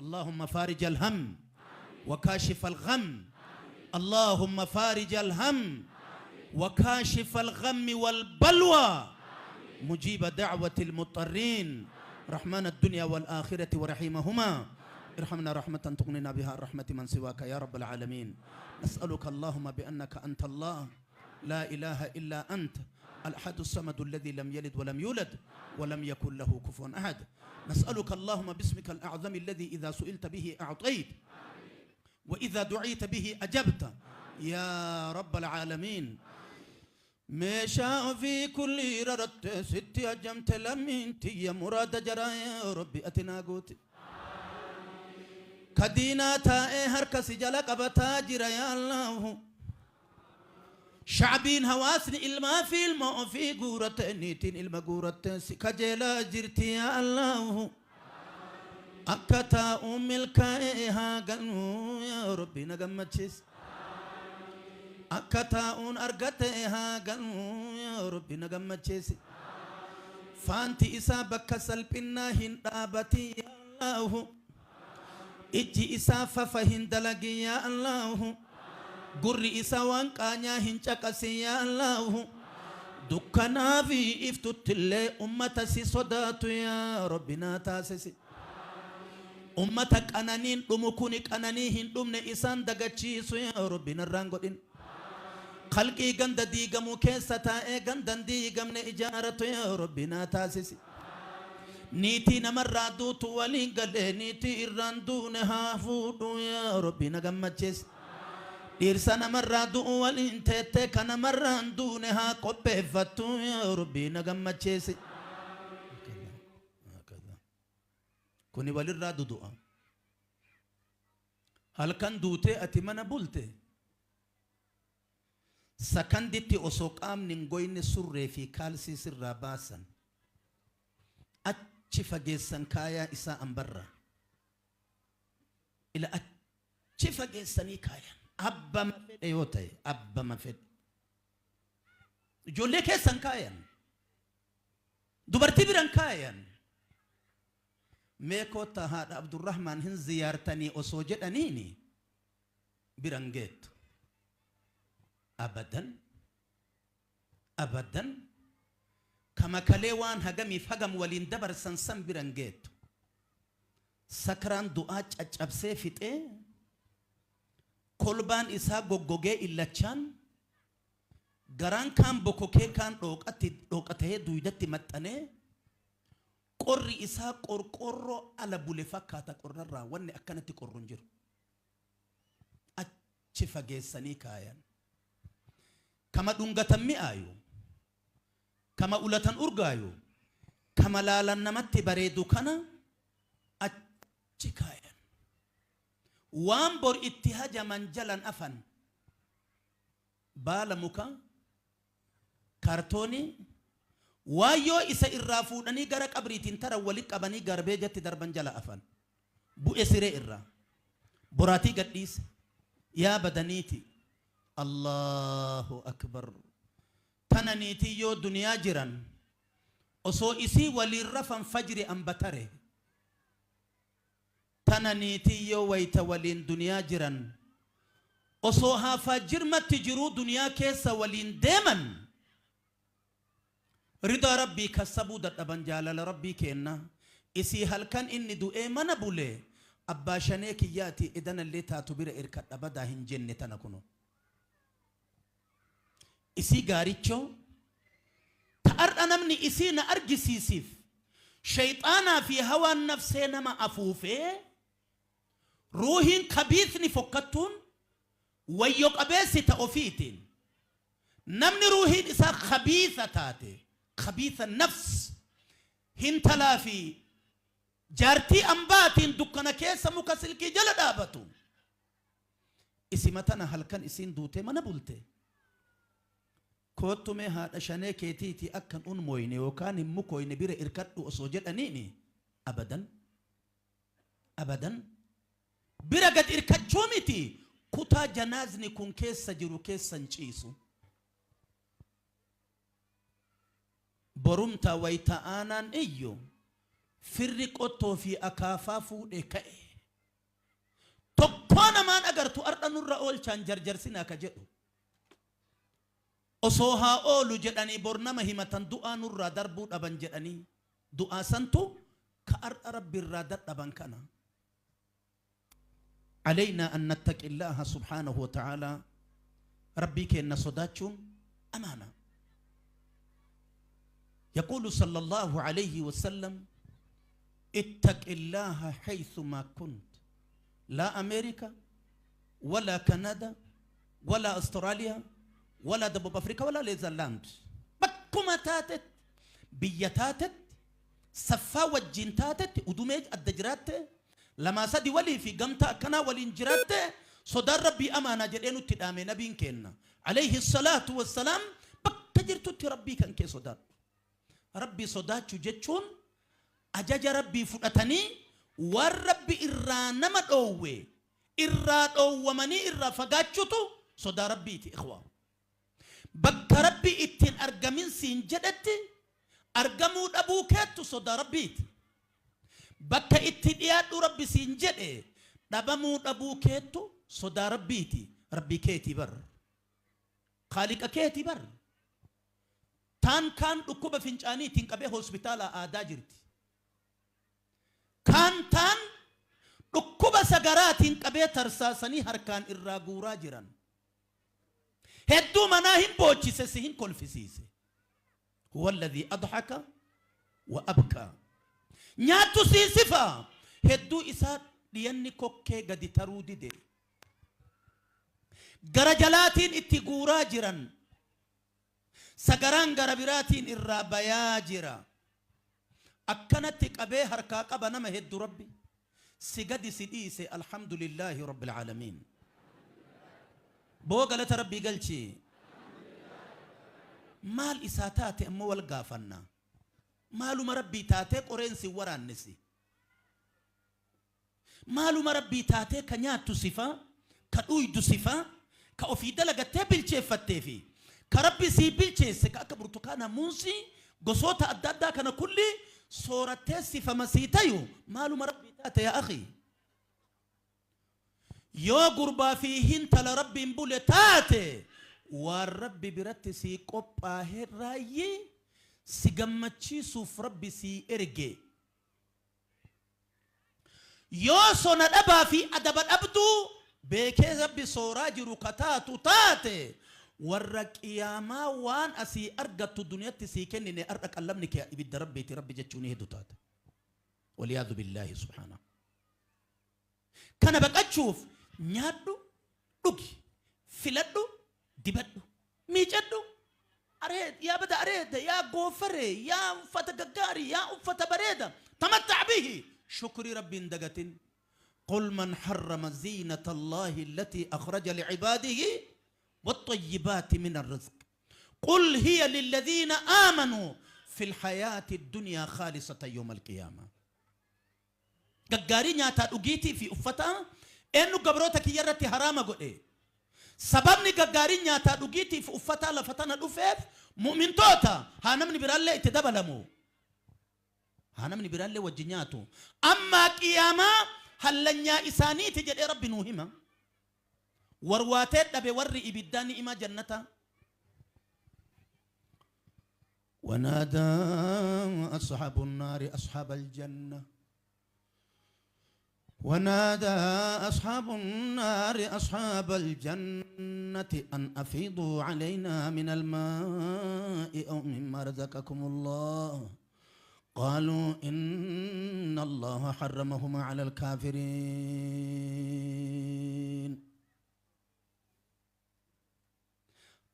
Allaahumma faarijal ham wa kaashifal gham. Allaahumma faarijal ham wa kaashifal ghammi wal balwa. Mujiiba da'watil muxxarriin. Rahmaana addunyaa wal aakhirati wa rahiimahumaa. ارحمنا رحمة تغنينا بها عن رحمة من سواك يا رب العالمين. نسألك اللهم بأنك أنت الله لا إله إلا أنت الأحد الصمد الذي لم يلد ولم يولد ولم يكن له كفوا أحد. نسألك اللهم باسمك الأعظم الذي إذا سئلت به أعطيت وإذا دعيت به أجبت يا رب العالمين. meeshaa ofii kulli raratte sitti hajamte lammiin tiyya muraada jaraa yaa rabbi ati naa guuti. Ka diinaa taa'ee harka si jala qabataa jira yaa Allaahu. Shacbiin hawaasni ilmaa fi ilma ofii guuratte niitiin ilma guuratte si kajeelaa jirti yaa Allaahu. Akka taa'uun milkaa'ee haa galuu yaa Rabbi na gammachiisi. Akka taa'uun argatee haa galuu yaa Rabbi na gammachiisi. Faanti isaa bakka salphinnaa hin dhaabatin yaa Allaahu. Ijji isaa fafa hin dalagin yaa Allaahu. Gurri isaa waan qaanyaa hin caqasin yaa Allaahu. Dukkanaa fi iftuttillee ummata si sodaatu yaa Rabbi naa taasisi. Ummata qananiin dhumu kuni qananii hin dhumne isaan dagachiisu yaa Rabbi narraan godhin. Khalqii ganda diigamu keessa taa'ee ganda hin diigamne ijaaratu yaa Rabbi naa taasisi. Niitii namarraa duutu waliin galee niitii irraan duune haa fuudhu yaa Rabbi na gammachiisi. Dhiirsa namarraa du'u waliin teettee ka namarraan duune haa qopheeffattu yaa Rabbi na gammachiisi. Kuni walirraa dudu'a. Halkan duutee ati mana bulte sakanditti osoo qaamni hin goyne surree fi kaalsii sirraa baasan. Achi fageessan kaayaa isaa ambarraa. Ila achi fageessanii kaayan. Abbama fedhe yoo ta'e abbama fedhe. Ijoollee keessan kaayan. Dubartii biran kaayan. Mee koottaa haadha Abdurrahmaan hin ziyaartanii osoo jedhaniini biran geettu. Abadan abadan kama kalee waan hagamiif hagam waliin dabarsan san biran geettu. Sakraan du'aa caccabsee fixee kolbaan isaa goggogee illachaan garaan kaan bokokee kaan dhooqatti dhooqatahee duydatti maxxanee qorri isaa qorqorroo ala bule fakkaata qorrarraa wanni akkanatti qorru hin jiru. Achi fageessanii kaayan. Kama dhungatan mi'aayu, kama ulatan urgaayu, kama laalan namatti bareedu kana achi kaayan. Waan bor itti hajaman jalan afan. Baala mukaa, kaartoonii, waan yoo isa irraa fuudhanii gara qabriitiin taran walitti qabanii garbeejatti darban jala afan. Bu'e siree irraa. Boraatii gadhiise. Yaa badaniiti. Allahu akbar. Tana niitii yoo duniyaa jiran osoo isii waliin rafan fajri ambatare. Tana niitii yoo wayta waliin duniyaa jiran osoo haafaa jirmatti jiruu duniyaa keessa waliin deeman ridaa Rabbii kassabuu dadhaban jaalala Rabbii kenna. Isii halkan inni du'ee mana bule abbaa shanee kiyyaati edanallee taatu bira irkadha badaa hin jenne tana kuno. Isii gaarichoo ta har'a namni isii na argisiisiif shayxaanaa fi hawaan nafsee nama afuufee ruuhiin kabiisni fokkattuun wayyo qabeessi ta ofiitiin namni ruuhiin isaa khabiisa taate khabiisa nafs hintalaa fi jaartii ambaatiin dukkana keessa muka silkii jala dhaabatu isima tana halkan isiin duutee mana bulte koottu mee haadha shanee keetiiti akkan unmooyne yookaan hin mukooyne bira irkadhu osoo jedhaniini abadan abadan bira gad irkachuu miti kutaa janaazni kun keessa jiru keessa hin ciisu. Borumta wayta aanaan iyyu firri qottoo fi akaafaa fuudhe ka'e. Tokkoo namaan agartu ardha nurra oolchaan jarjarsinaa ka jedhu. Osoo haa oolu jedhanii bor nama himatan du'aa nurraa darbuu dhaban jedhanii du'aa santu ka ardha Rabbi irraa dadhaban kana. Aleynaa an nattaqillaaha subhaanahu wa ta'aalaa Rabbii keenna sodaachuun amaana. Yaquulu sallallahu alayhi wa sallam ittaqillaaha haythumaa kunt laa Ameerika walaa Kanada walaa Austraaliyaa walaa Dabub Afrikaa walaa Neezerlaand bakkuma taatetti biyya taatetti saffaa wajjiin taatetti udumee adda jiraatte lamaa sadi walii fi gamtaa akkanaa waliin jiraatte sodaan Rabbii amaanaa jedhee nutti dhaame nabiin keenna alayhi salaatu wassalaam bakka jirtutti Rabbii kan kee sodaadhu. Rabbii sodaachuu jechuun ajaja Rabbii fudhatanii waan Rabbi irraa nama dhoowwe irraa dhoowwamanii irraa fagaachuutu sodaa Rabbiiti ikhwaa. Bakka Rabbi itti hin argamin siin jedhetti argamuu dhabuu keettu sodaa Rabbiiti. Bakka itti dhiyaadhu Rabbi siin jedhe dhabamuu dhabuu keettu sodaa Rabbiiti. Rabbii keetii bar. Khaaliqa keetii bar. Taan kaan dhukkuba fincaaniitiin qabee hospitaalaa aadaa jirti. Kaan taan dhukkuba sagaraatiin qabee tarsaasanii harkaan irraa guuraa jiran. Hedduu manaa hin boochise si hin kolfisiise. Huwa alladhii adhaka wa abkaa. Nyaattu sii sifa. Hedduu isaa dhiyanni kokkee gadi taruu dide. Gara jalaatiin itti guuraa jiran. Sagaraan gara biraatiin irraa bayaa jira. Akkanatti qabee harkaa qaba nama heddu Rabbi. Si gadi si dhiise alhamdulillaahi rabbil aalamiin. Boo galata Rabbii galchi. Maal isaa taate ammoo wal gaafanna. Maaluma Rabbii taatee qoreen si waraannesi. Maaluma Rabbii taatee ka nyaattu sifa, ka dhuuydu sifa, ka ofii dalagattee bilcheeffattee fi ka Rabbi sii bilcheesse ka akka burtukaana, muuzii, gosoota adda addaa kana kulli soorattee sifama sii tayu maaluma Rabbii taate yaa akhii? Yoo gurbaa fi hintala Rabbiin bule taate waan Rabbi biratti sii qophaahe irraayyi si gammachiisuuf Rabbi sii erge. Yoo sona dhabaa fi adaba dhabduu beekee Rabbi sooraa jiru ka taatu taate warra qiyaamaa waan asii argattu duniyatti sii kennine ar'a qallabni kee ibidda Rabbiiti Rabbi jechuu ni heddu taata. Waliyaadhu billaahi subhaanahu. Kana baqachuuf nyaadhu, dhugi, filadhu, dibadhu, miicadhu, areed, yaa bada areeda, yaa goofare, yaa uffata gaggaarii, yaa uffata bareeda, tamattac bihi, shukrii Rabbii hin dagatin. Qul man harrama ziinata Allaahi allatii akhraja licibaadihi waxxayyibaati mina arrizq. Qul hiya lilladiina aamanuu fil hayaati ddunyaa khaalisatan yawma alqiyaama. Gaggaarii nyaataa dhugiitii fi uffataa eennu gabroota kiyya irratti haraama godhe? Sababni gaggaariin nyaataa dhugiitiif uffataa lafa tana dhufeef mu'mintoota haa namni biraallee itti dabalamu. Haa namni biraallee wajji nyaatu. Ammaa qiyaamaa hallanyaa isaaniiti jedhee Rabbi nuu hima. Warwaatee dhabe warri ibiddaa ni'imaa jannataa. ونادى أصحاب النار أصحاب الجنة ونادى أصحاب النار أصحاب الجنة أن أفيضوا علينا من الماء أو مما رزقكم الله قالوا إن الله حرمهما على الكافرين.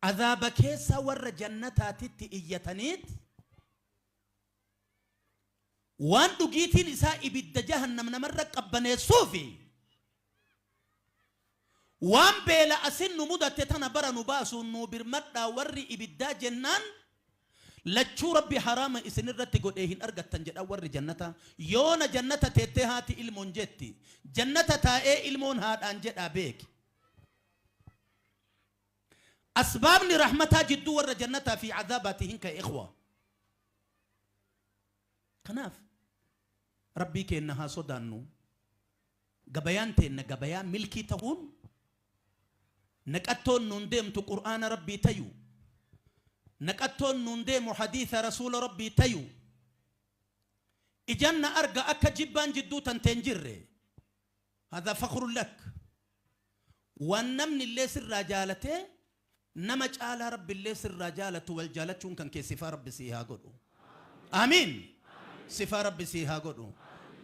عذاب كيسا ور جنتا تتي إيتنيت وان دوغيتين إسا إبد جهنم نمر قبني صوفي وان بيلا أسن مدة تتنا برا نباسو نوبر مدى ور إبدا جنان لچو ربي حرام إسن الرتي قد إيهن أرغت تنجد ور جنتا يونا جنتا تتهاتي إلمون جتي جنتا تائي إلمون هاد أنجد أبيك. أسباب رحمتها جدو ور جنتها في عذاباتهن كإخوة. كناف ربي كأنها صدانو قبيان تين قبيان ملكي تهون نكتون نندم قرآن ربي تيو نكتون نندم حديث رسول ربي تيو إجانا أرجع أكا جبان جدو تنتنجر هذا فخر لك. والنمن اللي سر رجالته نما جعل رب اللي سر رجالته والجالتون كان كي صفة رب سيها قدو. آمين. صفة رب سيها قدو.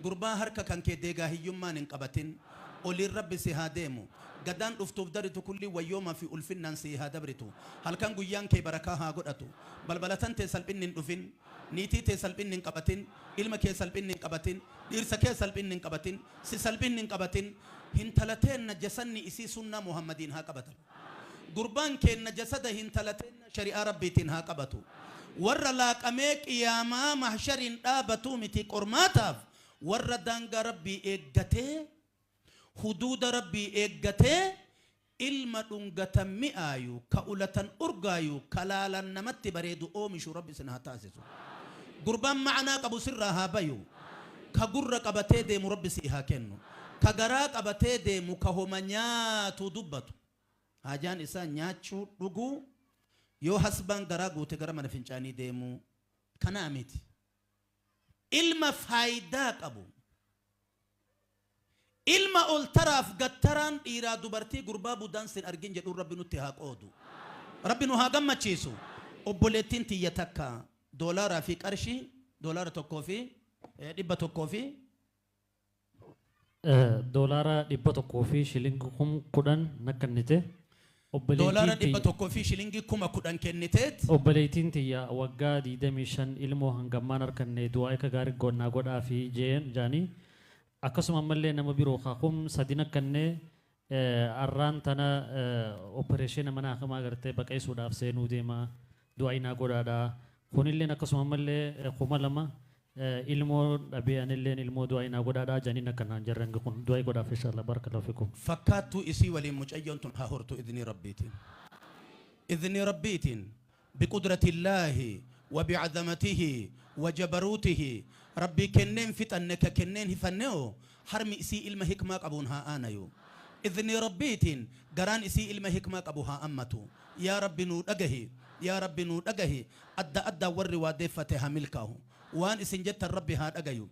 قربان هركا كان كي ديغا هيومان انقبتين أولي الرب سيها ديمو قدان افتوف درتو كل ويوما في ألفنان سيها دبرتو هل كان قيان كي بركاها قدتو بلبلتان تسلبين اندفين نيتي تسلبين انقبتين إلما كي سلبين انقبتين إرسا كي سلبين انقبتين سسلبين انقبتين هنتلتين نجسني إسي سنة محمدين ها قبتو قربان كين جسده هنتلتين شريعة ربيتين ها قبتو ور لاك أميك ياما محشرين آبتو متي قرماتاف ور دانغ ربي إيقته حدود ربي إيقته إلما دنغة مئايو كأولة أرغايو كلالا نمت بريدو أومشو ربي سنها تاسسو قربان معنا قبو سرها بايو كقر قبتي ديمو ربي سيها كنو كقراك قبتي ديمو كهومانياتو دبتو هاجان إسا نياتشو رغو يو حسبان غراغو تغرا من فنجاني ديمو كنامتي إلما فايداك أبو إلما أول طرف قطران إيرا دبرتي غربابو دانسين أرجين جدو ربي نتهاك أودو ربي نها قمة تشيسو أبولتين تيتكا دولار في قرشي دولار تكوفي دبة تكوفي دولار دبة تكوفي شلينكم كودن نكنته دولار دبة تكوفي شلينجي كوما كودن كنتت obboleettiin tiyya waggaa 25 ilmoo hangammaan harkanne du'aa akka gaarii goonnaa godhaa fi jeen jaanii akkasuma ammallee nama biroo kaakum sadin akkanne arraan tana opereeshina mana hakamaa gartee baqeessuudhaaf seenuu deema du'aa inaa godhaadha kunilleen akkasuma ammallee 2000 ilmoo dhabee anilleen ilmoo du'aa inaa godhaadha jaaniin akkanaan jarran kun du'aa godhaaf inshallah barakallahu fikum. Fakkaattuu isii waliin mucayyoon tun haa hortu idni rabbiitiin. إذن ربيت بقدرة الله وبعظمته وجبروته ربي كنين فتنك كنين هفنو حرمي إسي إلما حكمة قبونها آنيو إذن ربيت قران إسي إلما حكمة قبوها أمتو يا ربي نور أجهي يا ربي نور أجهي أدى أدى ور ودفتها ملكه وان إسن جت الربي هاد أجيو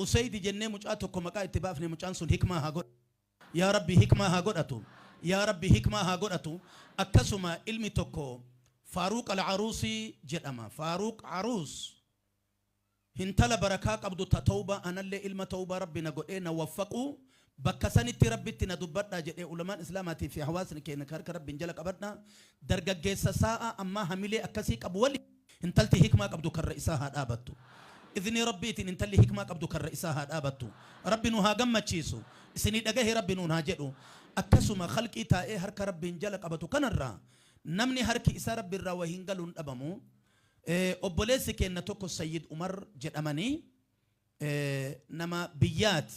أسيد جنة مجاتكم مكا اتبافني مجانسون حكمة هاقول يا ربي حكمة هاقول أتو يا ربي حكمة هاقول أتو أكسما علمي توكو فاروق العروسي جدما فاروق عروس هنتلا بركاك عبد التوبة أنا اللي علم توبة ربنا قل إيه نوفقوا بكسنتي ربي تندبرنا جد علماء الإسلام في حواسنا كي نكرك ربي نجلك أبدنا درجة جيس ساعة أما هميلي أكسيك أبو ولي هنتلتي حكمة عبد كالرئيسة هاد أبتو إذني ربي تنتلي حكمة عبد كالرئيسة هاد أبتو ربي نوها جمّة تشيسو سنيد أجاه ربي نوها جدو أكسما خلقي تائه هرك ربي نجلك أبتو كنرا نمني هرك إسا ربي الراوهين قالون أبمو أبوليس كأن توكو السيد عمر جدأماني نما بيات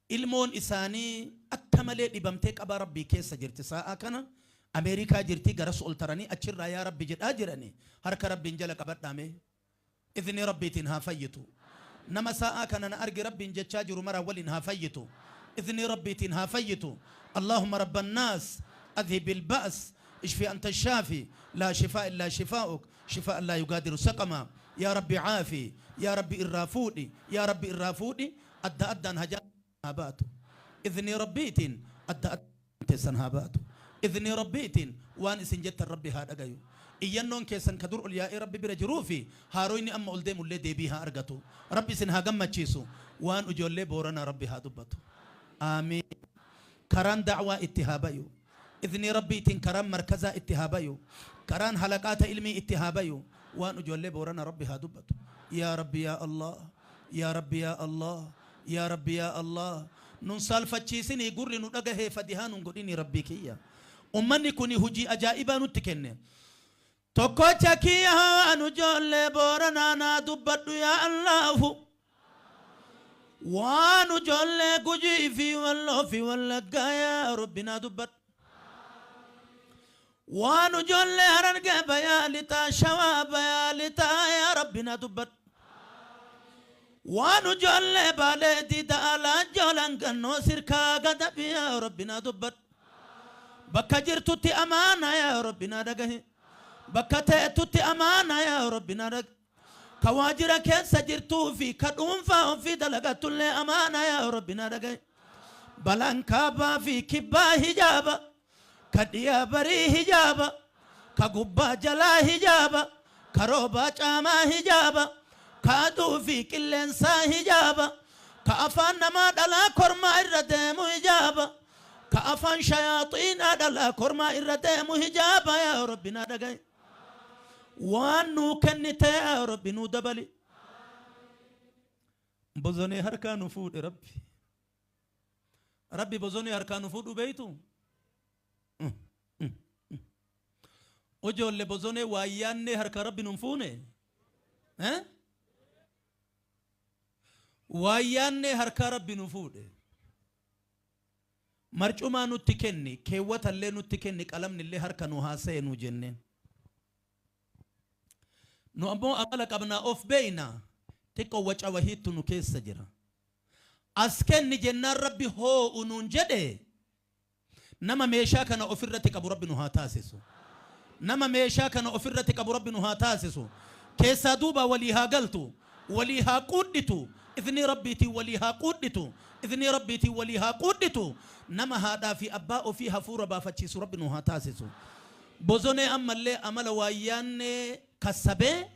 ilmoon isaanii Akka malee dhibamtee qabaa Rabbii keessa jirti. Sa'a kana Ameerikaa jirti, garas ol taranii achirraa yaa Rabbi jedhaa jirani. Harka Rabbiin jala qabadhaame. Idni Rabbiitiin haa fayyitu. Nama sa'a kana na argi Rabbiin jechaa jiru mara waliin haa fayyitu. Idni Rabbiitiin haa fayyitu. اللهم رب الناس أذهب البأس اشفي أنت الشافي لا شفاء إلا شفاؤك شفاء لا يغادر سقما يا ربي عافي يا ربي irraa fuudhi يا ربي irraa fuudhi. Adda addaan hajaa haa baatu. Idni Rabbiitiin adda addaan teessan haa baatu. Idni Rabbiitiin waan isin jettan Rabbi haa dhagayu. Iyyannoon keessan ka dur ol yaa'ee Rabbi bira jiruu fi haaroyni amma ol deemullee deebii haa argatu. Rabbi isin haa gammachiisu. Waan ijoollee Booranaa Rabbi haa dubbatu. Aamiin. Karaan da'waa itti haa bayu. Idni Rabbiitiin karaan markazaa itti haa bayu. Karaan halaqaata ilmii itti haa bayu. Waan ijoollee Booranaa Rabbi haa dubbatu. Yaa Rabbi yaa Allah. Yaa Rabbi yaa Allah. Yaa Rabbi yaa Allah. Nun saalfachiisinii, gurri nu dhagahee fadihaa nun godhinii, Rabbii kiyya. Ummanni kuni hujii ajaa'ibaa nutti kenne. Tokkocha kiyya, waan ijoollee Booranaa naa dubbadhu yaa Allahu. Waan ijoollee Gujii fi Walloo fi Wallaggaa yaa Rabbi naa dubbadhu. Waan ijoollee Harargee, bayaa, lixaa, Shawaa, bayaa, lixaa yaa Rabbi naa dubbadhu. Waan ijoollee Baalee, Diida, Alaa, Joolaan, Gannoo, Sirkaa, Gadabii yaa Rabbi naa dubbadhu. Bakka jirtutti amaana yaa Rabbi naa dhagahi. Bakka ta'etutti amaana yaa Rabbi naa dhagahi. Ka waajjira keessa jirtuu fi ka dhuunfaa ofii dalagatullee amaana yaa Rabbi naa dhagahi. Balaan kaabaa fi kibbaa hijaaba. Ka dhiyaa barii hijaaba. Ka gubbaa jalaa hijaaba. Ka roobaa caamaa hijaaba. Ka aduu fi qilleensaa hijaaba. Ka afaan namaa dhalaa kormaa irra deemu hijaaba. Ka afaan shayaaxiinaa dhalaa kormaa irra deemu hijaaba yaa Rabbi naa dhagahi. Waan nuu kennite yaa Rabbi nuu dabali. Bozonee harkaa nu fuudhe Rabbi. Rabbi bozonee harkaa nu fuudhu beeytu? Ijoollee, bozonee waayyaannee harka Rabbi nun fuune? Waayyaannee harkaa Rabbi nu fuudhe. Marcumaa nutti kenni, keewwatallee nutti kenni, qalamnillee harka nu haa seenu jenneen. Nu ammoo amala qabnaa, of beeyna, xiqqoo waca wahiittu nu keessa jira. As kenni jennaan Rabbi hoo'u nuun jedhe. Nama meeshaa kana ofirratti qabu Rabbi nu haa taasisu. Nama meeshaa kana ofirratti qabu Rabbi nu haa taasisu. Keessaa duuba walii haa galtu, walii haa quudhitu, idni Rabbiitiin walii haa quudhitu, idni Rabbiitiin walii haa quudhitu. Nama haadhaa fi abbaa ofii hafuura baafachiisu Rabbi nu haa taasisu. Bozonee ammallee amala waayyaannee kassabee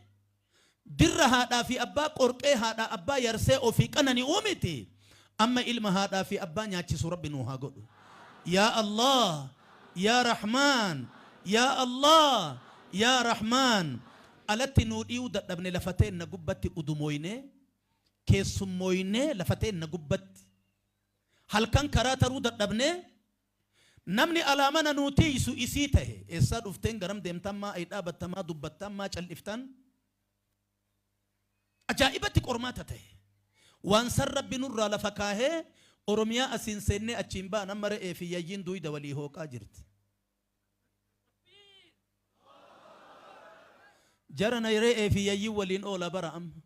dirra haadhaa fi abbaa qorqee, haadhaa abbaa yarsee ofii qanani'uu miti. Amma ilma haadhaa fi abbaa nyaachisu Rabbi nu haa godhu. Yaa Allah, yaa Rahmaan, yaa Allah, yaa Rahmaan. Alatti nuu dhiyuu dadhabne, lafa teenna gubbatti udumooyne, keessummooyne, lafa teenna gubbatti. Halkan karaa taruu dadhabne, namni alaa mana nuu tiiysu isii tahe. Eessaa dhufteen, garam deemtan, maa ay dhaabattan, maa dubbattan, maa cal'iftan? Ajaa'ibatti qormaata tahe. Waan san Rabbi nurraa lafa kaahee Oromiyaa asiin seennee achiin ba'an. Amma re'ee fi yayyiin duuyda walii hooqaa jirti. Jarana re'ee fi yayyiin waliin oola bara amma.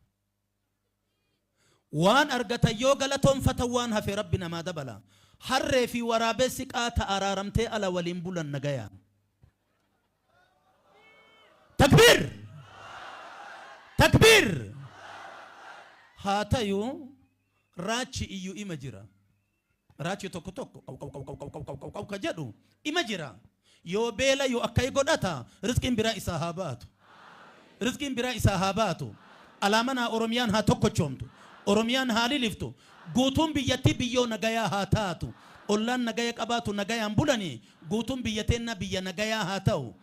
Waan argatan yoo galatoonfatan, waan hafe Rabbi namaa dabala. Harree fi waraabessi qaata araaramtee ala waliin bulan nagayaan. Takbiir! Takbiir! Haa tayu, raachi iyyuu ima jira. Raachi tokko tokko qaw qaw qaw qaw qaw qaw qaw qaw ka jedhu ima jira. Yoo beela yoo akkai godhata, rizqiin biraa isaa haa baatu. Rizqiin biraa isaa haa baatu. Alaamanaa Oromiyaan haa tokkochoomtu. Oromiyaan haa liliftu. Guutuun biyyattii biyyoo nagayaa haa taatu. Ollaan nagaya qabaatu, nagayaan bulanii, guutuun biyya teennaa biyya nagayaa haa ta'u.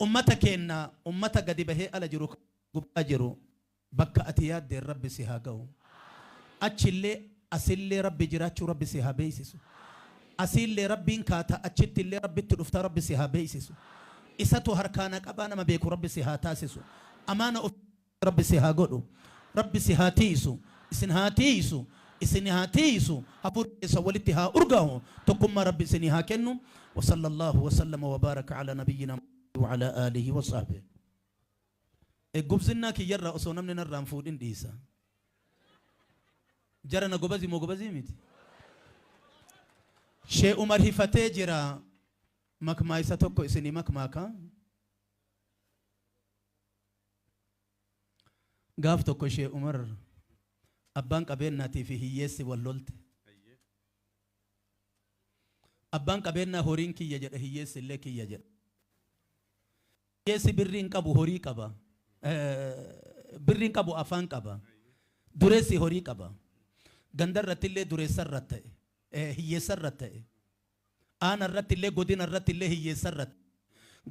Ummata keenna, ummata gadi bahee ala jiru, gubbaa jiru, bakka ati yaaddeen Rabbi si haa ga'u. Achillee asillee Rabbi jiraachuu Rabbi si haa beeysisu. Asiillee Rabbiin kaata, achitti illee Rabbitti dhufta, Rabbi si haa beeysisu. Isatu harkaana qabaa, nama beeku Rabbi si haa taasisu. Amaana of Rabbi si haa godhu. Rabbi si haa tiisu. Isin haa tiisu. Isin haa tiisu, hafuurri keessa walitti haa urgaahu, tokkummaa Rabbi isinii haa kennu. Wa sallallahu wa sallama wa baaraka ala nabiyyina wa ala aalihi wa sahbihi. Gubzinnaa kiyyarraa osoo namni narraa hin fuudhin dhiisa. Jara na gobazii moo gobazii miti? Shee Umar hifatee jira. Makmaa isa tokko isinii makmaaka. Gaaf tokko Shee Umar abbaan qabeennaatii fi hiyyeessi wal lolte. Abbaan qabeennaa horiin kiyya jedha, hiyyeessi illee kiyya jedha. Hiyyeessi birrii hin qabu, horii qaba. Birrii hin qabu, afaan qaba. Dureessi horii qaba. Ganda irratti illee dureessa irra ta'e, hiyyeessa irra ta'e. Aana irratti illee, godina irratti illee hiyyeessa irra ta'e.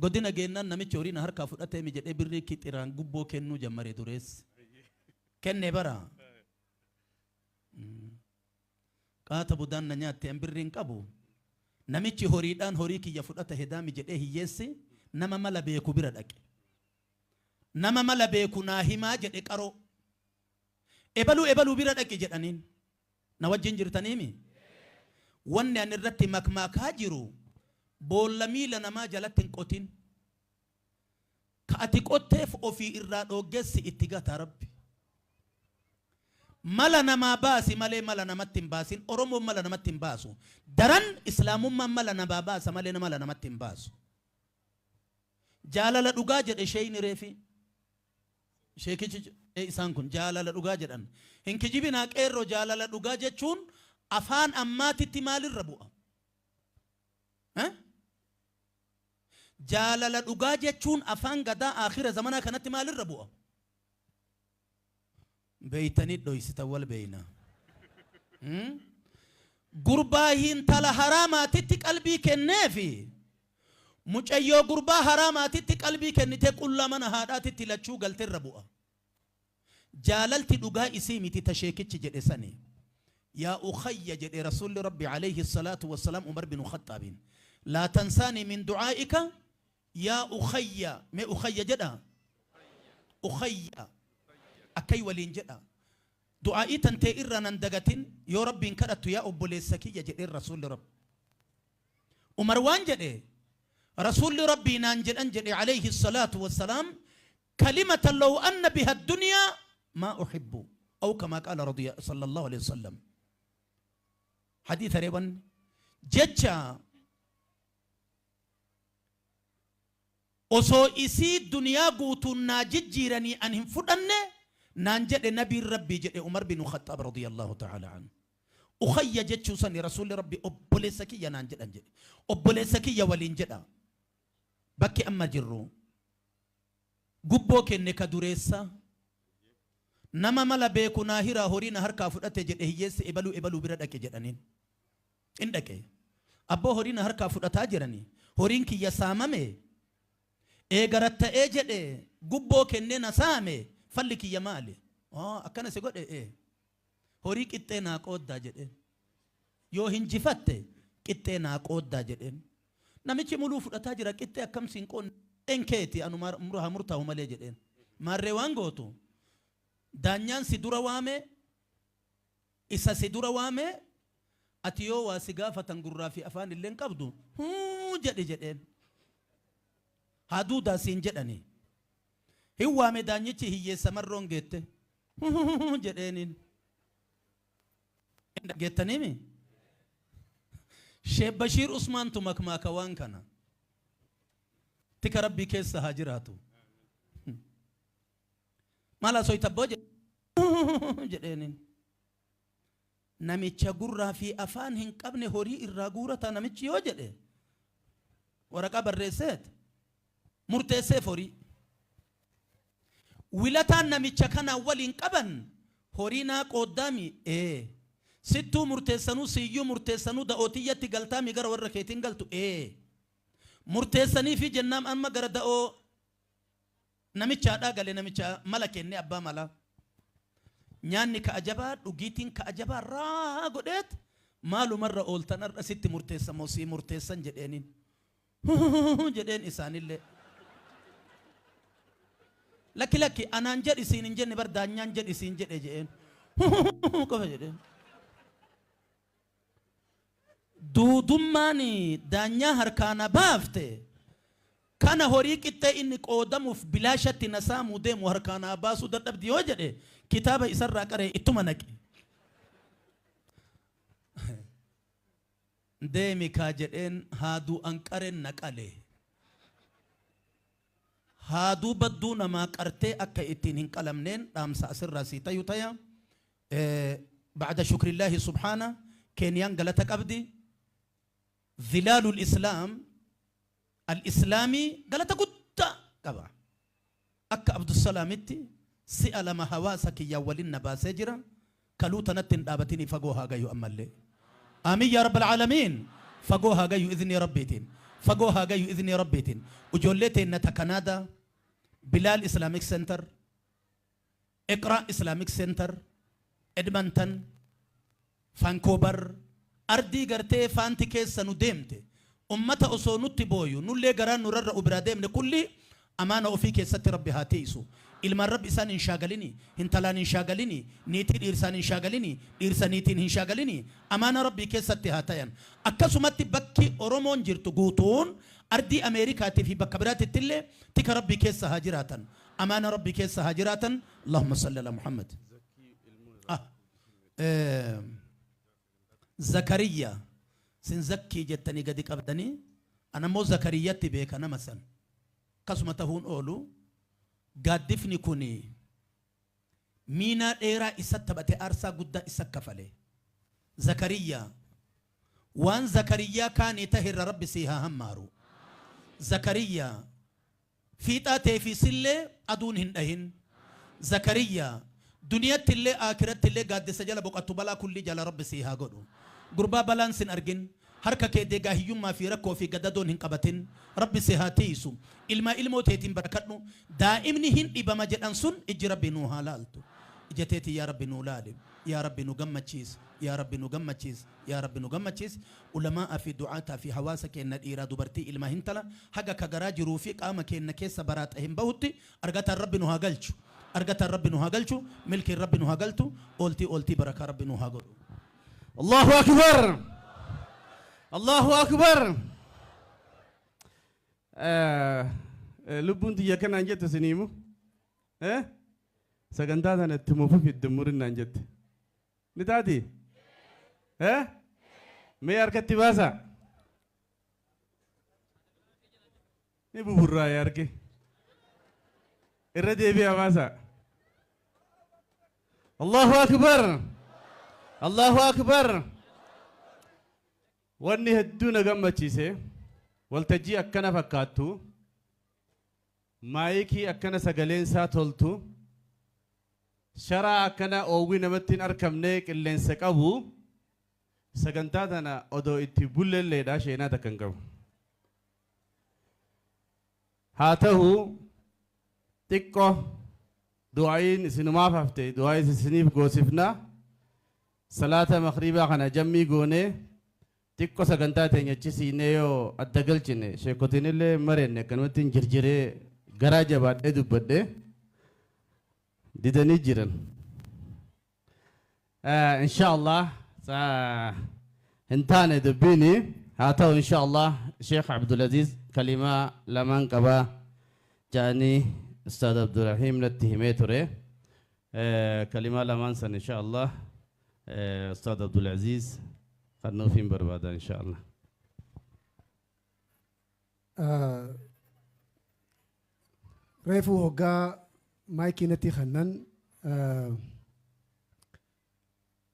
Godina geennaan namichi horii na harkaa fudhatee mi jedhee birrii kixiraan gubboo kennuu jammare dureessi. Kenne bara. Qaata budaan na nyaatte, an birrii hin qabu. Namichi horiidhaan horii kiyya fudhata hedaami jedhee hiyyeessi nama mala beeku bira dhaqe. Nama mala beeku naa himaa jedhe qaroo. Ebaluu ebaluu bira dhaqi jedhaniin. Na wajjin jirtaniimi? Wanni ani irratti makmaakaa jiru boolla miila namaa jalatti hin qotin. Ka ati qotteef ofii irraa dhooggessi itti gata Rabbi. Mala namaa baasi malee mala namatti hin baasin. Oromoon mala namatti hin baasu. Daran Islaamummaan mala namaa baasa malee mala namatti hin baasu. Jaalala dhugaa jedhe sheeyni reefi. Sheekichi isaan kun jaalala dhugaa jedhan. Hin kijibinaa qeerroo, jaalala dhugaa jechuun afaan ammaatitti maalirra bu'a? Jaalala dhugaa jechuun afaan gadaa aakhira zamanaa kanatti maalirra bu'a? Beeytanii dhoysitan, wal beeyna. Gurbaa hintala haraamaatitti qalbii kenneefi mucayyoo gurbaa haraamaatitti qalbii kennitee qullaa mana haadhaatitti lachuu galteerra bu'a. Jaalalti dhugaa isii miti ta sheekichi jedhe sani. Yaa ukhayya jedhe Rasuulli Rabbi alayhi salaatu wassalaam Umar bin Khaxaabiin. Laa tansaanii min du'aa'ika yaa ukhayya, mee ukhayya jedha. Ukhayya akkay waliin jedha. Du'aa'ii tantee irraa nan dagatin yoo Rabbiin kadhattu yaa obboleessa kiyya jedheen Rasuulli Rabbi. Umar waan jedhe, Rasuulli Rabbii naan jedhan jedhe alayhi salaatu wassalaam, kalimatan law anna biha addunyaa maa uhibbu aw kamaa qaala radiya sallallahu alayhi wasallam. Hadiisa reeban jecha osoo isii duniyaa guutuun naa jijjiiranii an hin fudhanne naan jedhe nabiin Rabbii jedhe Umar bin Khaxaab radiyallahu ta'ala anhu. Ukhayya jechuu sani Rasuulli Rabbi obboleessa kiyya naan jedhan jedhe. Obboleessa kiyya waliin jedha. Bakki amma jirru gubboo kenne ka dureessa nama mala beeku naa hiraa, horii na harkaa fudhate jedhe hiyyeessi, ebaluu ebaluu bira dhaqe jedhaniin. In dhaqe. Abboo, horii na harkaa fudhataa jirani. Horiin kiyya saamame. Eegaratta'ee jedhe, gubboo kennee na saame, falli kiyya maali? Akkana si godhe, ee. Horii qixxee naa qooddaa jedheen. Yoo hinjifatte qixxee naa qooddaa jedheen. Namichi muluu fudhataa jira, qixxee akkam siin qoodne, qixxeen keeti, anuma haa murtaa'u malee jedheen. Maarree waan gootu, daanyaan si dura waame, isa si dura waame, ati yoo waa si gaafatan gurraa fi afaan illee hin qabdu, huu jedhi jedheen. Haa duudaa siin jedhani. Hin waame daanyichi hiyyeessa, marroon geette. Huu jedheeniin. Hin dhaggeettaniimi? Sheek Bashiir Usmaantu makmaaka waan kana. Tika Rabbii keessa haa jiraatu. Maal haasoo abboo jedheeniin. Namicha gurraa fi afaan hin qabne horii irraa guurata namichi yoo jedhe, waraqaa barreesseet murteesseef horii. Wilataan namicha kanaan waliin qaban horii naa qooddaami, ee. Sittuu murteessanuu, siyyuu murteessanuu, da'ootiyyatti galtaami, gara warra keetiin galtu, ee. Murteessanii fi jennaan amma gara da'oo namichaadhaa gale, namicha mala kenne, abbaa mala. Nyaanni ka ajabaa, dhugiitiin ka ajabaa raa godheet, maalumarra ooltan, har'a sitti murteessan moo sii murteessan jedheeniin. Jedheen isaanillee. Lakki lakki, anaan jedhi siin hin jenne bar, daanyaan jedhi siin jedhe jedheen. Qofa jedheen. Duudummaan daanyaa harkaana baafte kana horii qixxee inni qoodamuuf bilaashatti na saamuu deemu harkaana baasuu dadhabdi yoo jedhe kitaaba isarraa qaree ittuma naqe. Deemi kaa jedheen haaduu anqareen na qale. Haaduu badduu namaa qartee akka ittiin hin qalamneen dhaamsa asirraa sii tayu taya. Bacda shukrillaahi subhaana Keeniyaan galata qabdi. Zilaalul Islaam al-Islaamii galata guddaa qaba. Akka Abdusalaamitti si'a lama hawaasa kiyyaan waliin na baasee jira. Kaluu tanatti hin dhaabatinii fagoo haa gayu ammallee. Amiin yaa rabbal aalamiin. Fagoo haa gayu iznii rabbiitiin. Fagoo haa gayu iznii rabbiitiin. Ijoollee teenna ta Kanaadaa, Bilaal Islamic Center, Iqraa Islamic Center, Edmonton, Vancouver, ardii gartee faanti keessa nu deemte. Ummata osoo nutti booyu nullee garaan nurarra biraa deemne kulli amaana ofii keessatti rabbi haa tiisu. Ilmaan rabbi isaan hin shaagalini, hintalaan hin shaagalini, niitii dhiirsaan hin shaagalini, dhiirsa niitiin hin shaagalini, amaana rabbii keessatti haa tayan. Akkasumatti bakki Oromoon jirtu guutuun ardii Ameerikaatii fi bakka biraatitti illee tika rabbii keessa haa jiraatan. Amaana rabbii keessa haa jiraatan. Allahumma salli ala Muhammad. Zakariya sin zakkii jettanii gadi qabdanii anammoo Zakariyatti beeka nama san. Akkasuma tahuun oolu gaaddifni kun miinaa dheeraa isa taphate aarsaa guddaa isa kafale. Zakariyaa waan Zakariyaa kaanii tahirra rabbi sii haa hammaaru. Zakariyaa fiixaa teefiisillee aduun hin dhahin. Zakariyaa duniyatti illee aakiratti illee gaaddisa jala boqottu balaa kulli jala rabbi sii haa godhu. Gurbaa balaan sin argin. Harka kee deegaa hiyyummaa fi rakkoo fi gadadoon hin qabatin. Rabbi si haa tiisu. Ilmaa ilmoo teetiin barakadhu. Daa'imni hin dhibama jedhan sun ijji rabbi nuu haa laaltu. Ija teetii yaa rabbi nuu laali. Yaa rabbi nu gammachiis. Yaa rabbi nu gammachiis. Yaa rabbi nu gammachiis. Ulamaa fi du'aataa fi hawaasa keenna dhiiraa dubartii ilmaa hintala haga ka garaa jiruu fi qaama keenna keessa baraaxa hin bahutti argataan rabbi nu haa galchu. Argataan rabbi nu haa galchu. Milkiin rabbi nu haa galtu. Ooltii ooltii barakaa rabbi nu haa godhu. Allahu Akbar! Allahu Akbar! Lubbuun tiyya kanaan jette siniimu. Sagantaa tana itti mufuuf itti murinnaan jette. Ni taati? Mee harkatti baasa? Ni buburraa'e harki. Irra deebi'aa baasa. Allahu Akbar! Allahu Akbar! Wanni hedduu na gammachiise waltajjii akkana fakkaattu maayikii akkana sagaleensaa toltu sharaa akkana oowwii namatti hin arkamne qilleensa qabu sagantaa tana odoo itti bullelleedha sheenaa takka hin qabu. Haa ta'u xiqqoo du'aayiin isinumaaf hafte du'aayiin isiniif goosifna salaata makriibaa kana jammii goonee xiqqoo sagantaa teenya achi siinee yoo adda galchine sheekotiin illee mareenne akkanumatti hin jirjiree garaa jabaadhee dubbadhee didanii jiran. Insha Allah hin taane dubbiini haa ta'u insha Allah Sheekh Abdulaziz kalimaa lamaan qabaa ja'anii Ustaad Abdurrahiim natti himee ture. Kalimaa lamaan san insha Allah Ustaad Abdulaziz kan nuuf hin barbaada insha Allah. Reefu hoggaa maayikii natti kannan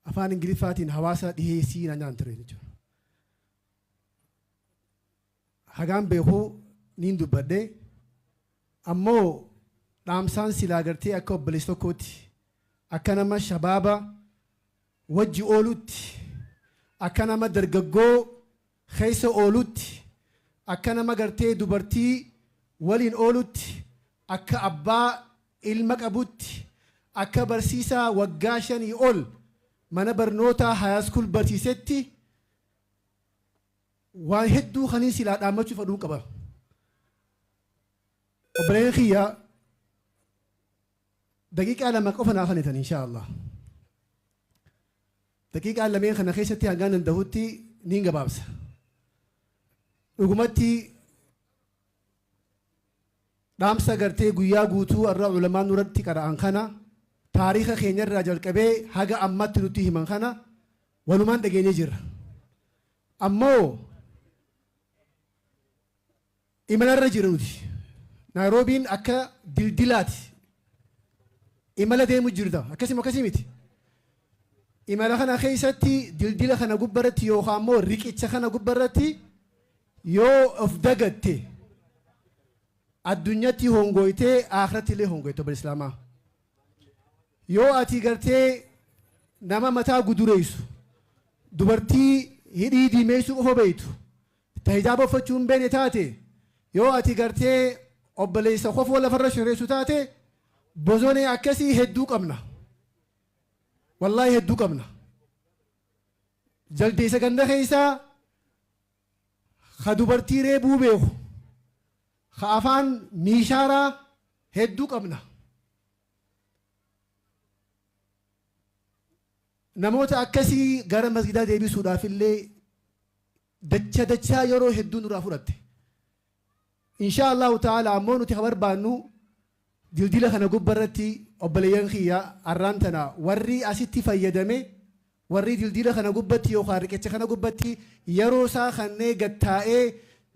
afaan Ingiliffaatiin hawaasa dhiheessii na nyaan ture jechuudha. Hagaan beekuu niin dubbadhe ammoo dhaamsaan silaa gartee akka obboleessa tokkootti akka nama shabaaba wajji oolutti akka nama dargaggoo keessa oolutti akka nama gartee dubartii waliin oolutti akka abbaa ilma qabutti akka barsiisaa waggaa 5 ol mana barnootaa high school barsiisetti waan hedduu kaniin silaa dhaammachuu fedhuun qaba. Obboleen kiyya daqiiqaa 2 qofa naaf hanitan insha Allah. Daqiiqaa lameen kana keessatti hangaan danda'utti Niin gabaabsa. Dhugumatti dhaamsa gartee guyyaa guutuu irra ulamaan nurratti qara'an kana, taariika keenya irraa jalqabee haga ammatti nutti himan kana walumaan dhageenyee jirra. Ammoo imalarra jira nuti. Naayiroobiin akka dildilaati. Imala deemu jirta. Akkasuma akkasii miti. Imala kana keessatti, dildila kana gubbarratti yookaan immoo riqicha kana gubbarratti yoo of dagatte, addunyatti hongoytee, akhiratti illee hongoyte, obbo Islaamaa. Yoo ati gartee nama mataa gudureessu, dubartii hidhii diimeessuu qofa beeytu, ta hijaaba uffachuu hin beekne taate, yoo ati gartee obboleessa kofoo lafarra shoreessu taate, bozonee akkasii hedduu qabna. Wallaahi hedduu qabna. Jaldeessa ganda keessaa ka dubartii reebuu beeku, ka afaan miishaaraa hedduu qabna. Namoota akkasii gara masgidaa deebisuudhaaf illee dacha dachaa yeroo hedduu nurraa fudhatte. Insha Allahu ta'ala ammoo nuti ka barbaannu, dildila kana gubbarratti, obboleeyyan kiyya, arraan tana warri asitti fayyadame, warri dildila kana gubbatti yookaan riqicha kana gubbatti yeroo isaa kannee gattaa'ee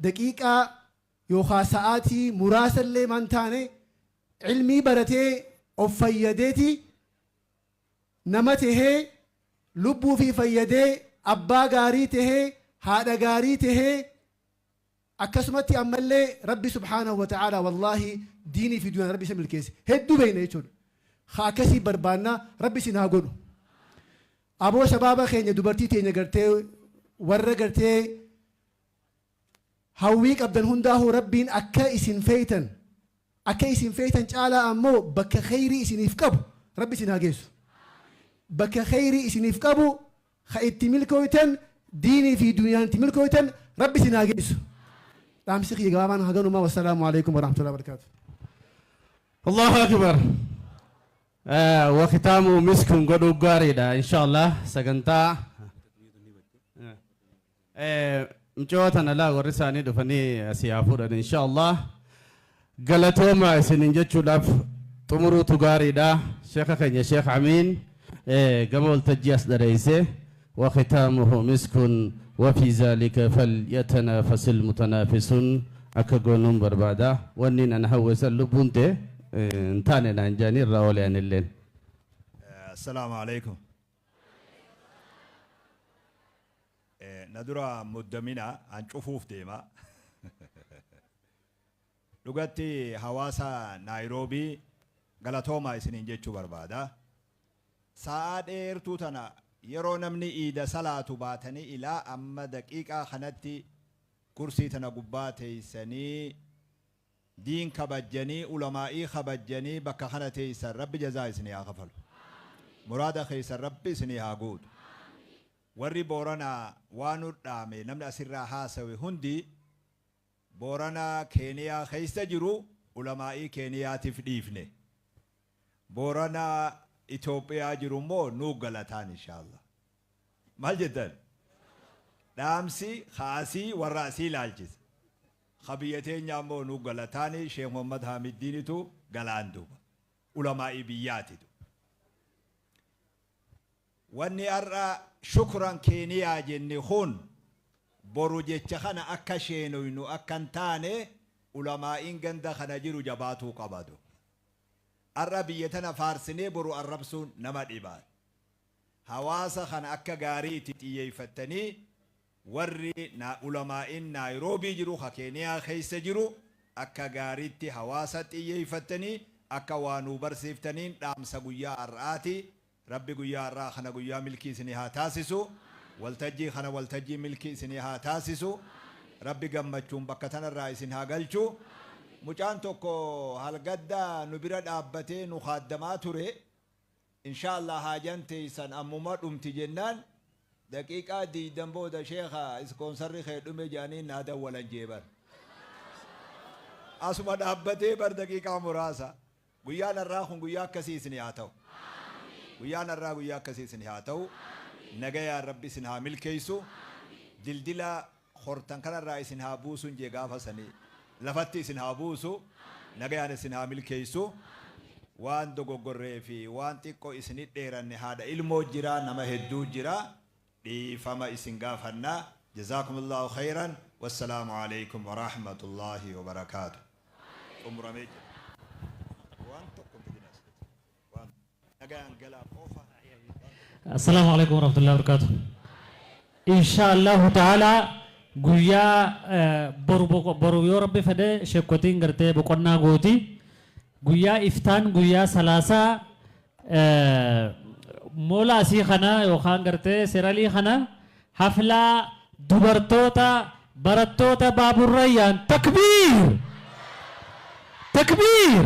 daqiiqaa yookaan sa'aatii muraasallee maan taane ilmii baratee of fayyadeeti, nama tahee lubbuu fi fayyadee, abbaa gaarii tahee, haadha gaarii tahee, akkasumatti ammallee Rabbi subhaanahu wa ta'ala wallaahi diinii fi duniyaan Rabbi isa milkeesse hedduu beekna jechuudha. Haa akkasii barbaanna, Rabbi isin haa godhu. Aboo shabaaba keenya, dubartii teenya gartee, warra gartee hawwii qabdan hundaahuu, Rabbiin akka isin feeytan caalaa ammoo bakka kheyrii isiniif qabu Rabbi isin haa geessu. Bakka kheyrii isiniif qabu ka itti milkooytan, diinii fi duniyaan itti milkooytan, Rabbi isin haa geessu. Dhaamsi kiyya gabaabaan haganumaa. Wassalaamu alaikum warahmatullahi wabarakaatu. Allahu akbar. وختامه مسك godhuu gaariidha inshallah sagantaa. Mucoo tana laa warri isaanii dhufanii asii haa fuudhan inshallah. Galatooma isinin jechuudhaaf xumuruutu gaariidha. Sheekha keenya Sheekh Amiin gama waltajjii as dhareeyse. وختامه مسك وفي ذلك فليتنافس المتنافسون akka goonuun barbaada. Wanni nan hawwisan lubbuun ta'e hin taane naan jaanii irraa oole anilleen. Assalaamu alaikum. Na dura muddamina, an cufuuf deema. Dhugatti hawaasa Naayiroobii galatoomaa isiniin jechuu barbaada. Sa'aa dheertuu tana yeroo namni iida salaatu baatanii ilaa amma daqiiqaa kanatti kursii tana gubbaa teeysanii, diin kabajjanii, ulamaa'ii kabajjanii bakka kana teeysan, Rabbi jazaa isinii haa kafalu. Muraada keeysan Rabbi isinii haa guutu. Warri Booranaa waan nu dhaame, namni asirraa haasawe hundi, Booranaa Keeniyaa keessa jiru ulamaa'ii Keeniyaatiif dhiifne. Booranaa Itoophiyaa jiru immoo nuu galataan inshaallah. Maal jettan? Dhaamsi kaasii warra asii ilaalchise. Ka biyya teenyaa immoo nuu galataani, Sheekh Muhammad Hamiddiinitu galaan duuba. Ulamaa'ii biyyaatitu. Wanni har'a shukran Keeniyaa jenne kun boru jecha kana akka sheenoynu akka hin taane ulamaa'iin ganda kana jiru jabaatuu qabadu. Har'a biyya tana faarsinee boru arrabsuun nama dhiba. Hawaasa kana akka gaarii itti xiyyeeffattanii, warri ulamaa'iin Naayiroobii jiru, ka Keeniyaa keessa jiru, akka gaariitti hawaasa xiyyeeffattanii akka waa nuu barsiiftaniin dhaamsa guyyaa har'aati. Rabbi guyyaa har'aa kana guyyaa milkii isinii haa taasisu. Waltajjii kana waltajjii milkii isinii haa taasisu. Rabbi gammachuun bakka tanarraa isin haa galchu. Mucaan tokko halgaddaa nu bira dhaabbatee nu kaaddamaa ture. Inshaallah haajan teessan ammuma dhumti jennaan, daqiiqaa 20 booda "Sheekha, ispoonsarri kee dhume" jedhanii naa dawwalan jeebar. Asuma dhaabbatee bar daqiiqaa muraasa. Guyyaan har'aa kun guyyaa akkasii isinii haa ta'u. Guyyaan har'aa guyyaa akkasii isinii haa ta'u. Nagayaan Rabbi isin haa milkeessu. Dildila hortan kanarraa isin haa buusun jee gaafa sanii. Lafatti isin haa buusu. Nagayaan isin haa milkeessu. Waan dogoggorree fi waan xiqqoo isinit dheeranne haadha ilmoo jira nama hedduu jira dhiifama isin gaafanna. Jazaakumullahu khayran. Wassalaamu alaikum warahmatullahi wabarakaatu. Xumuramee jira. Waan tokko hin fidin as. Waan nagayaan galaa qofa. Assalaamu alaikum warahmatullahi wabarakatuh. Insha Allahu ta'ala guyyaa boru boru yoo rabbi fedhe sheekkotiin gartee boqonnaa gooti. Guyyaa iftaan guyyaa salaasaa moola asii kana yookaan gartee seralii kana haflaa dubartoota barattoota baaburrayyaan takbiir takbiir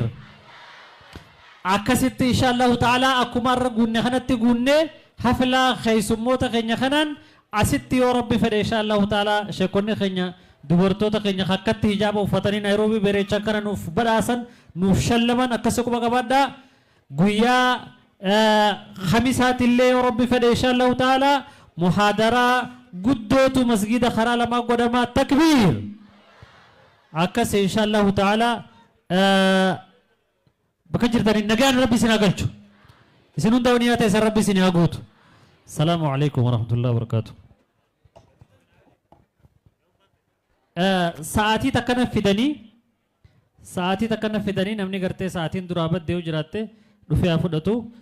akkasitti insha Allahu ta'ala akkuma har'a guunne kanatti guunne haflaa keessummoota keenya kanaan asitti yoo rabbi fedhe insha Allahu ta'ala sheekonni keenya dubartoota keenya akkatti hijaaba uffatanii Naayiroobii bereechan kana nuuf badhaasan nuuf shallaman akkasi quba qabaadhaa. Guyyaa khamisaatillee yoo rabbi fedhe insha Allahu ta'ala muhaadaraa guddootu masgida karaa lamaa godhamaa takbiir akkas insha Allahu ta'ala. Bakka jirtanii nagaan rabbi isin haa galchu, isin hunda wani ta'e san rabbi isin haa guutu. Salaamu alaikum warahmatullahi wabarakatuh. Sa'aatii takkana fidanii, sa'aatii takkana fidanii, namni gartee sa'aatiin duraa baddee yoo jiraatte dhufee haa fudhatu.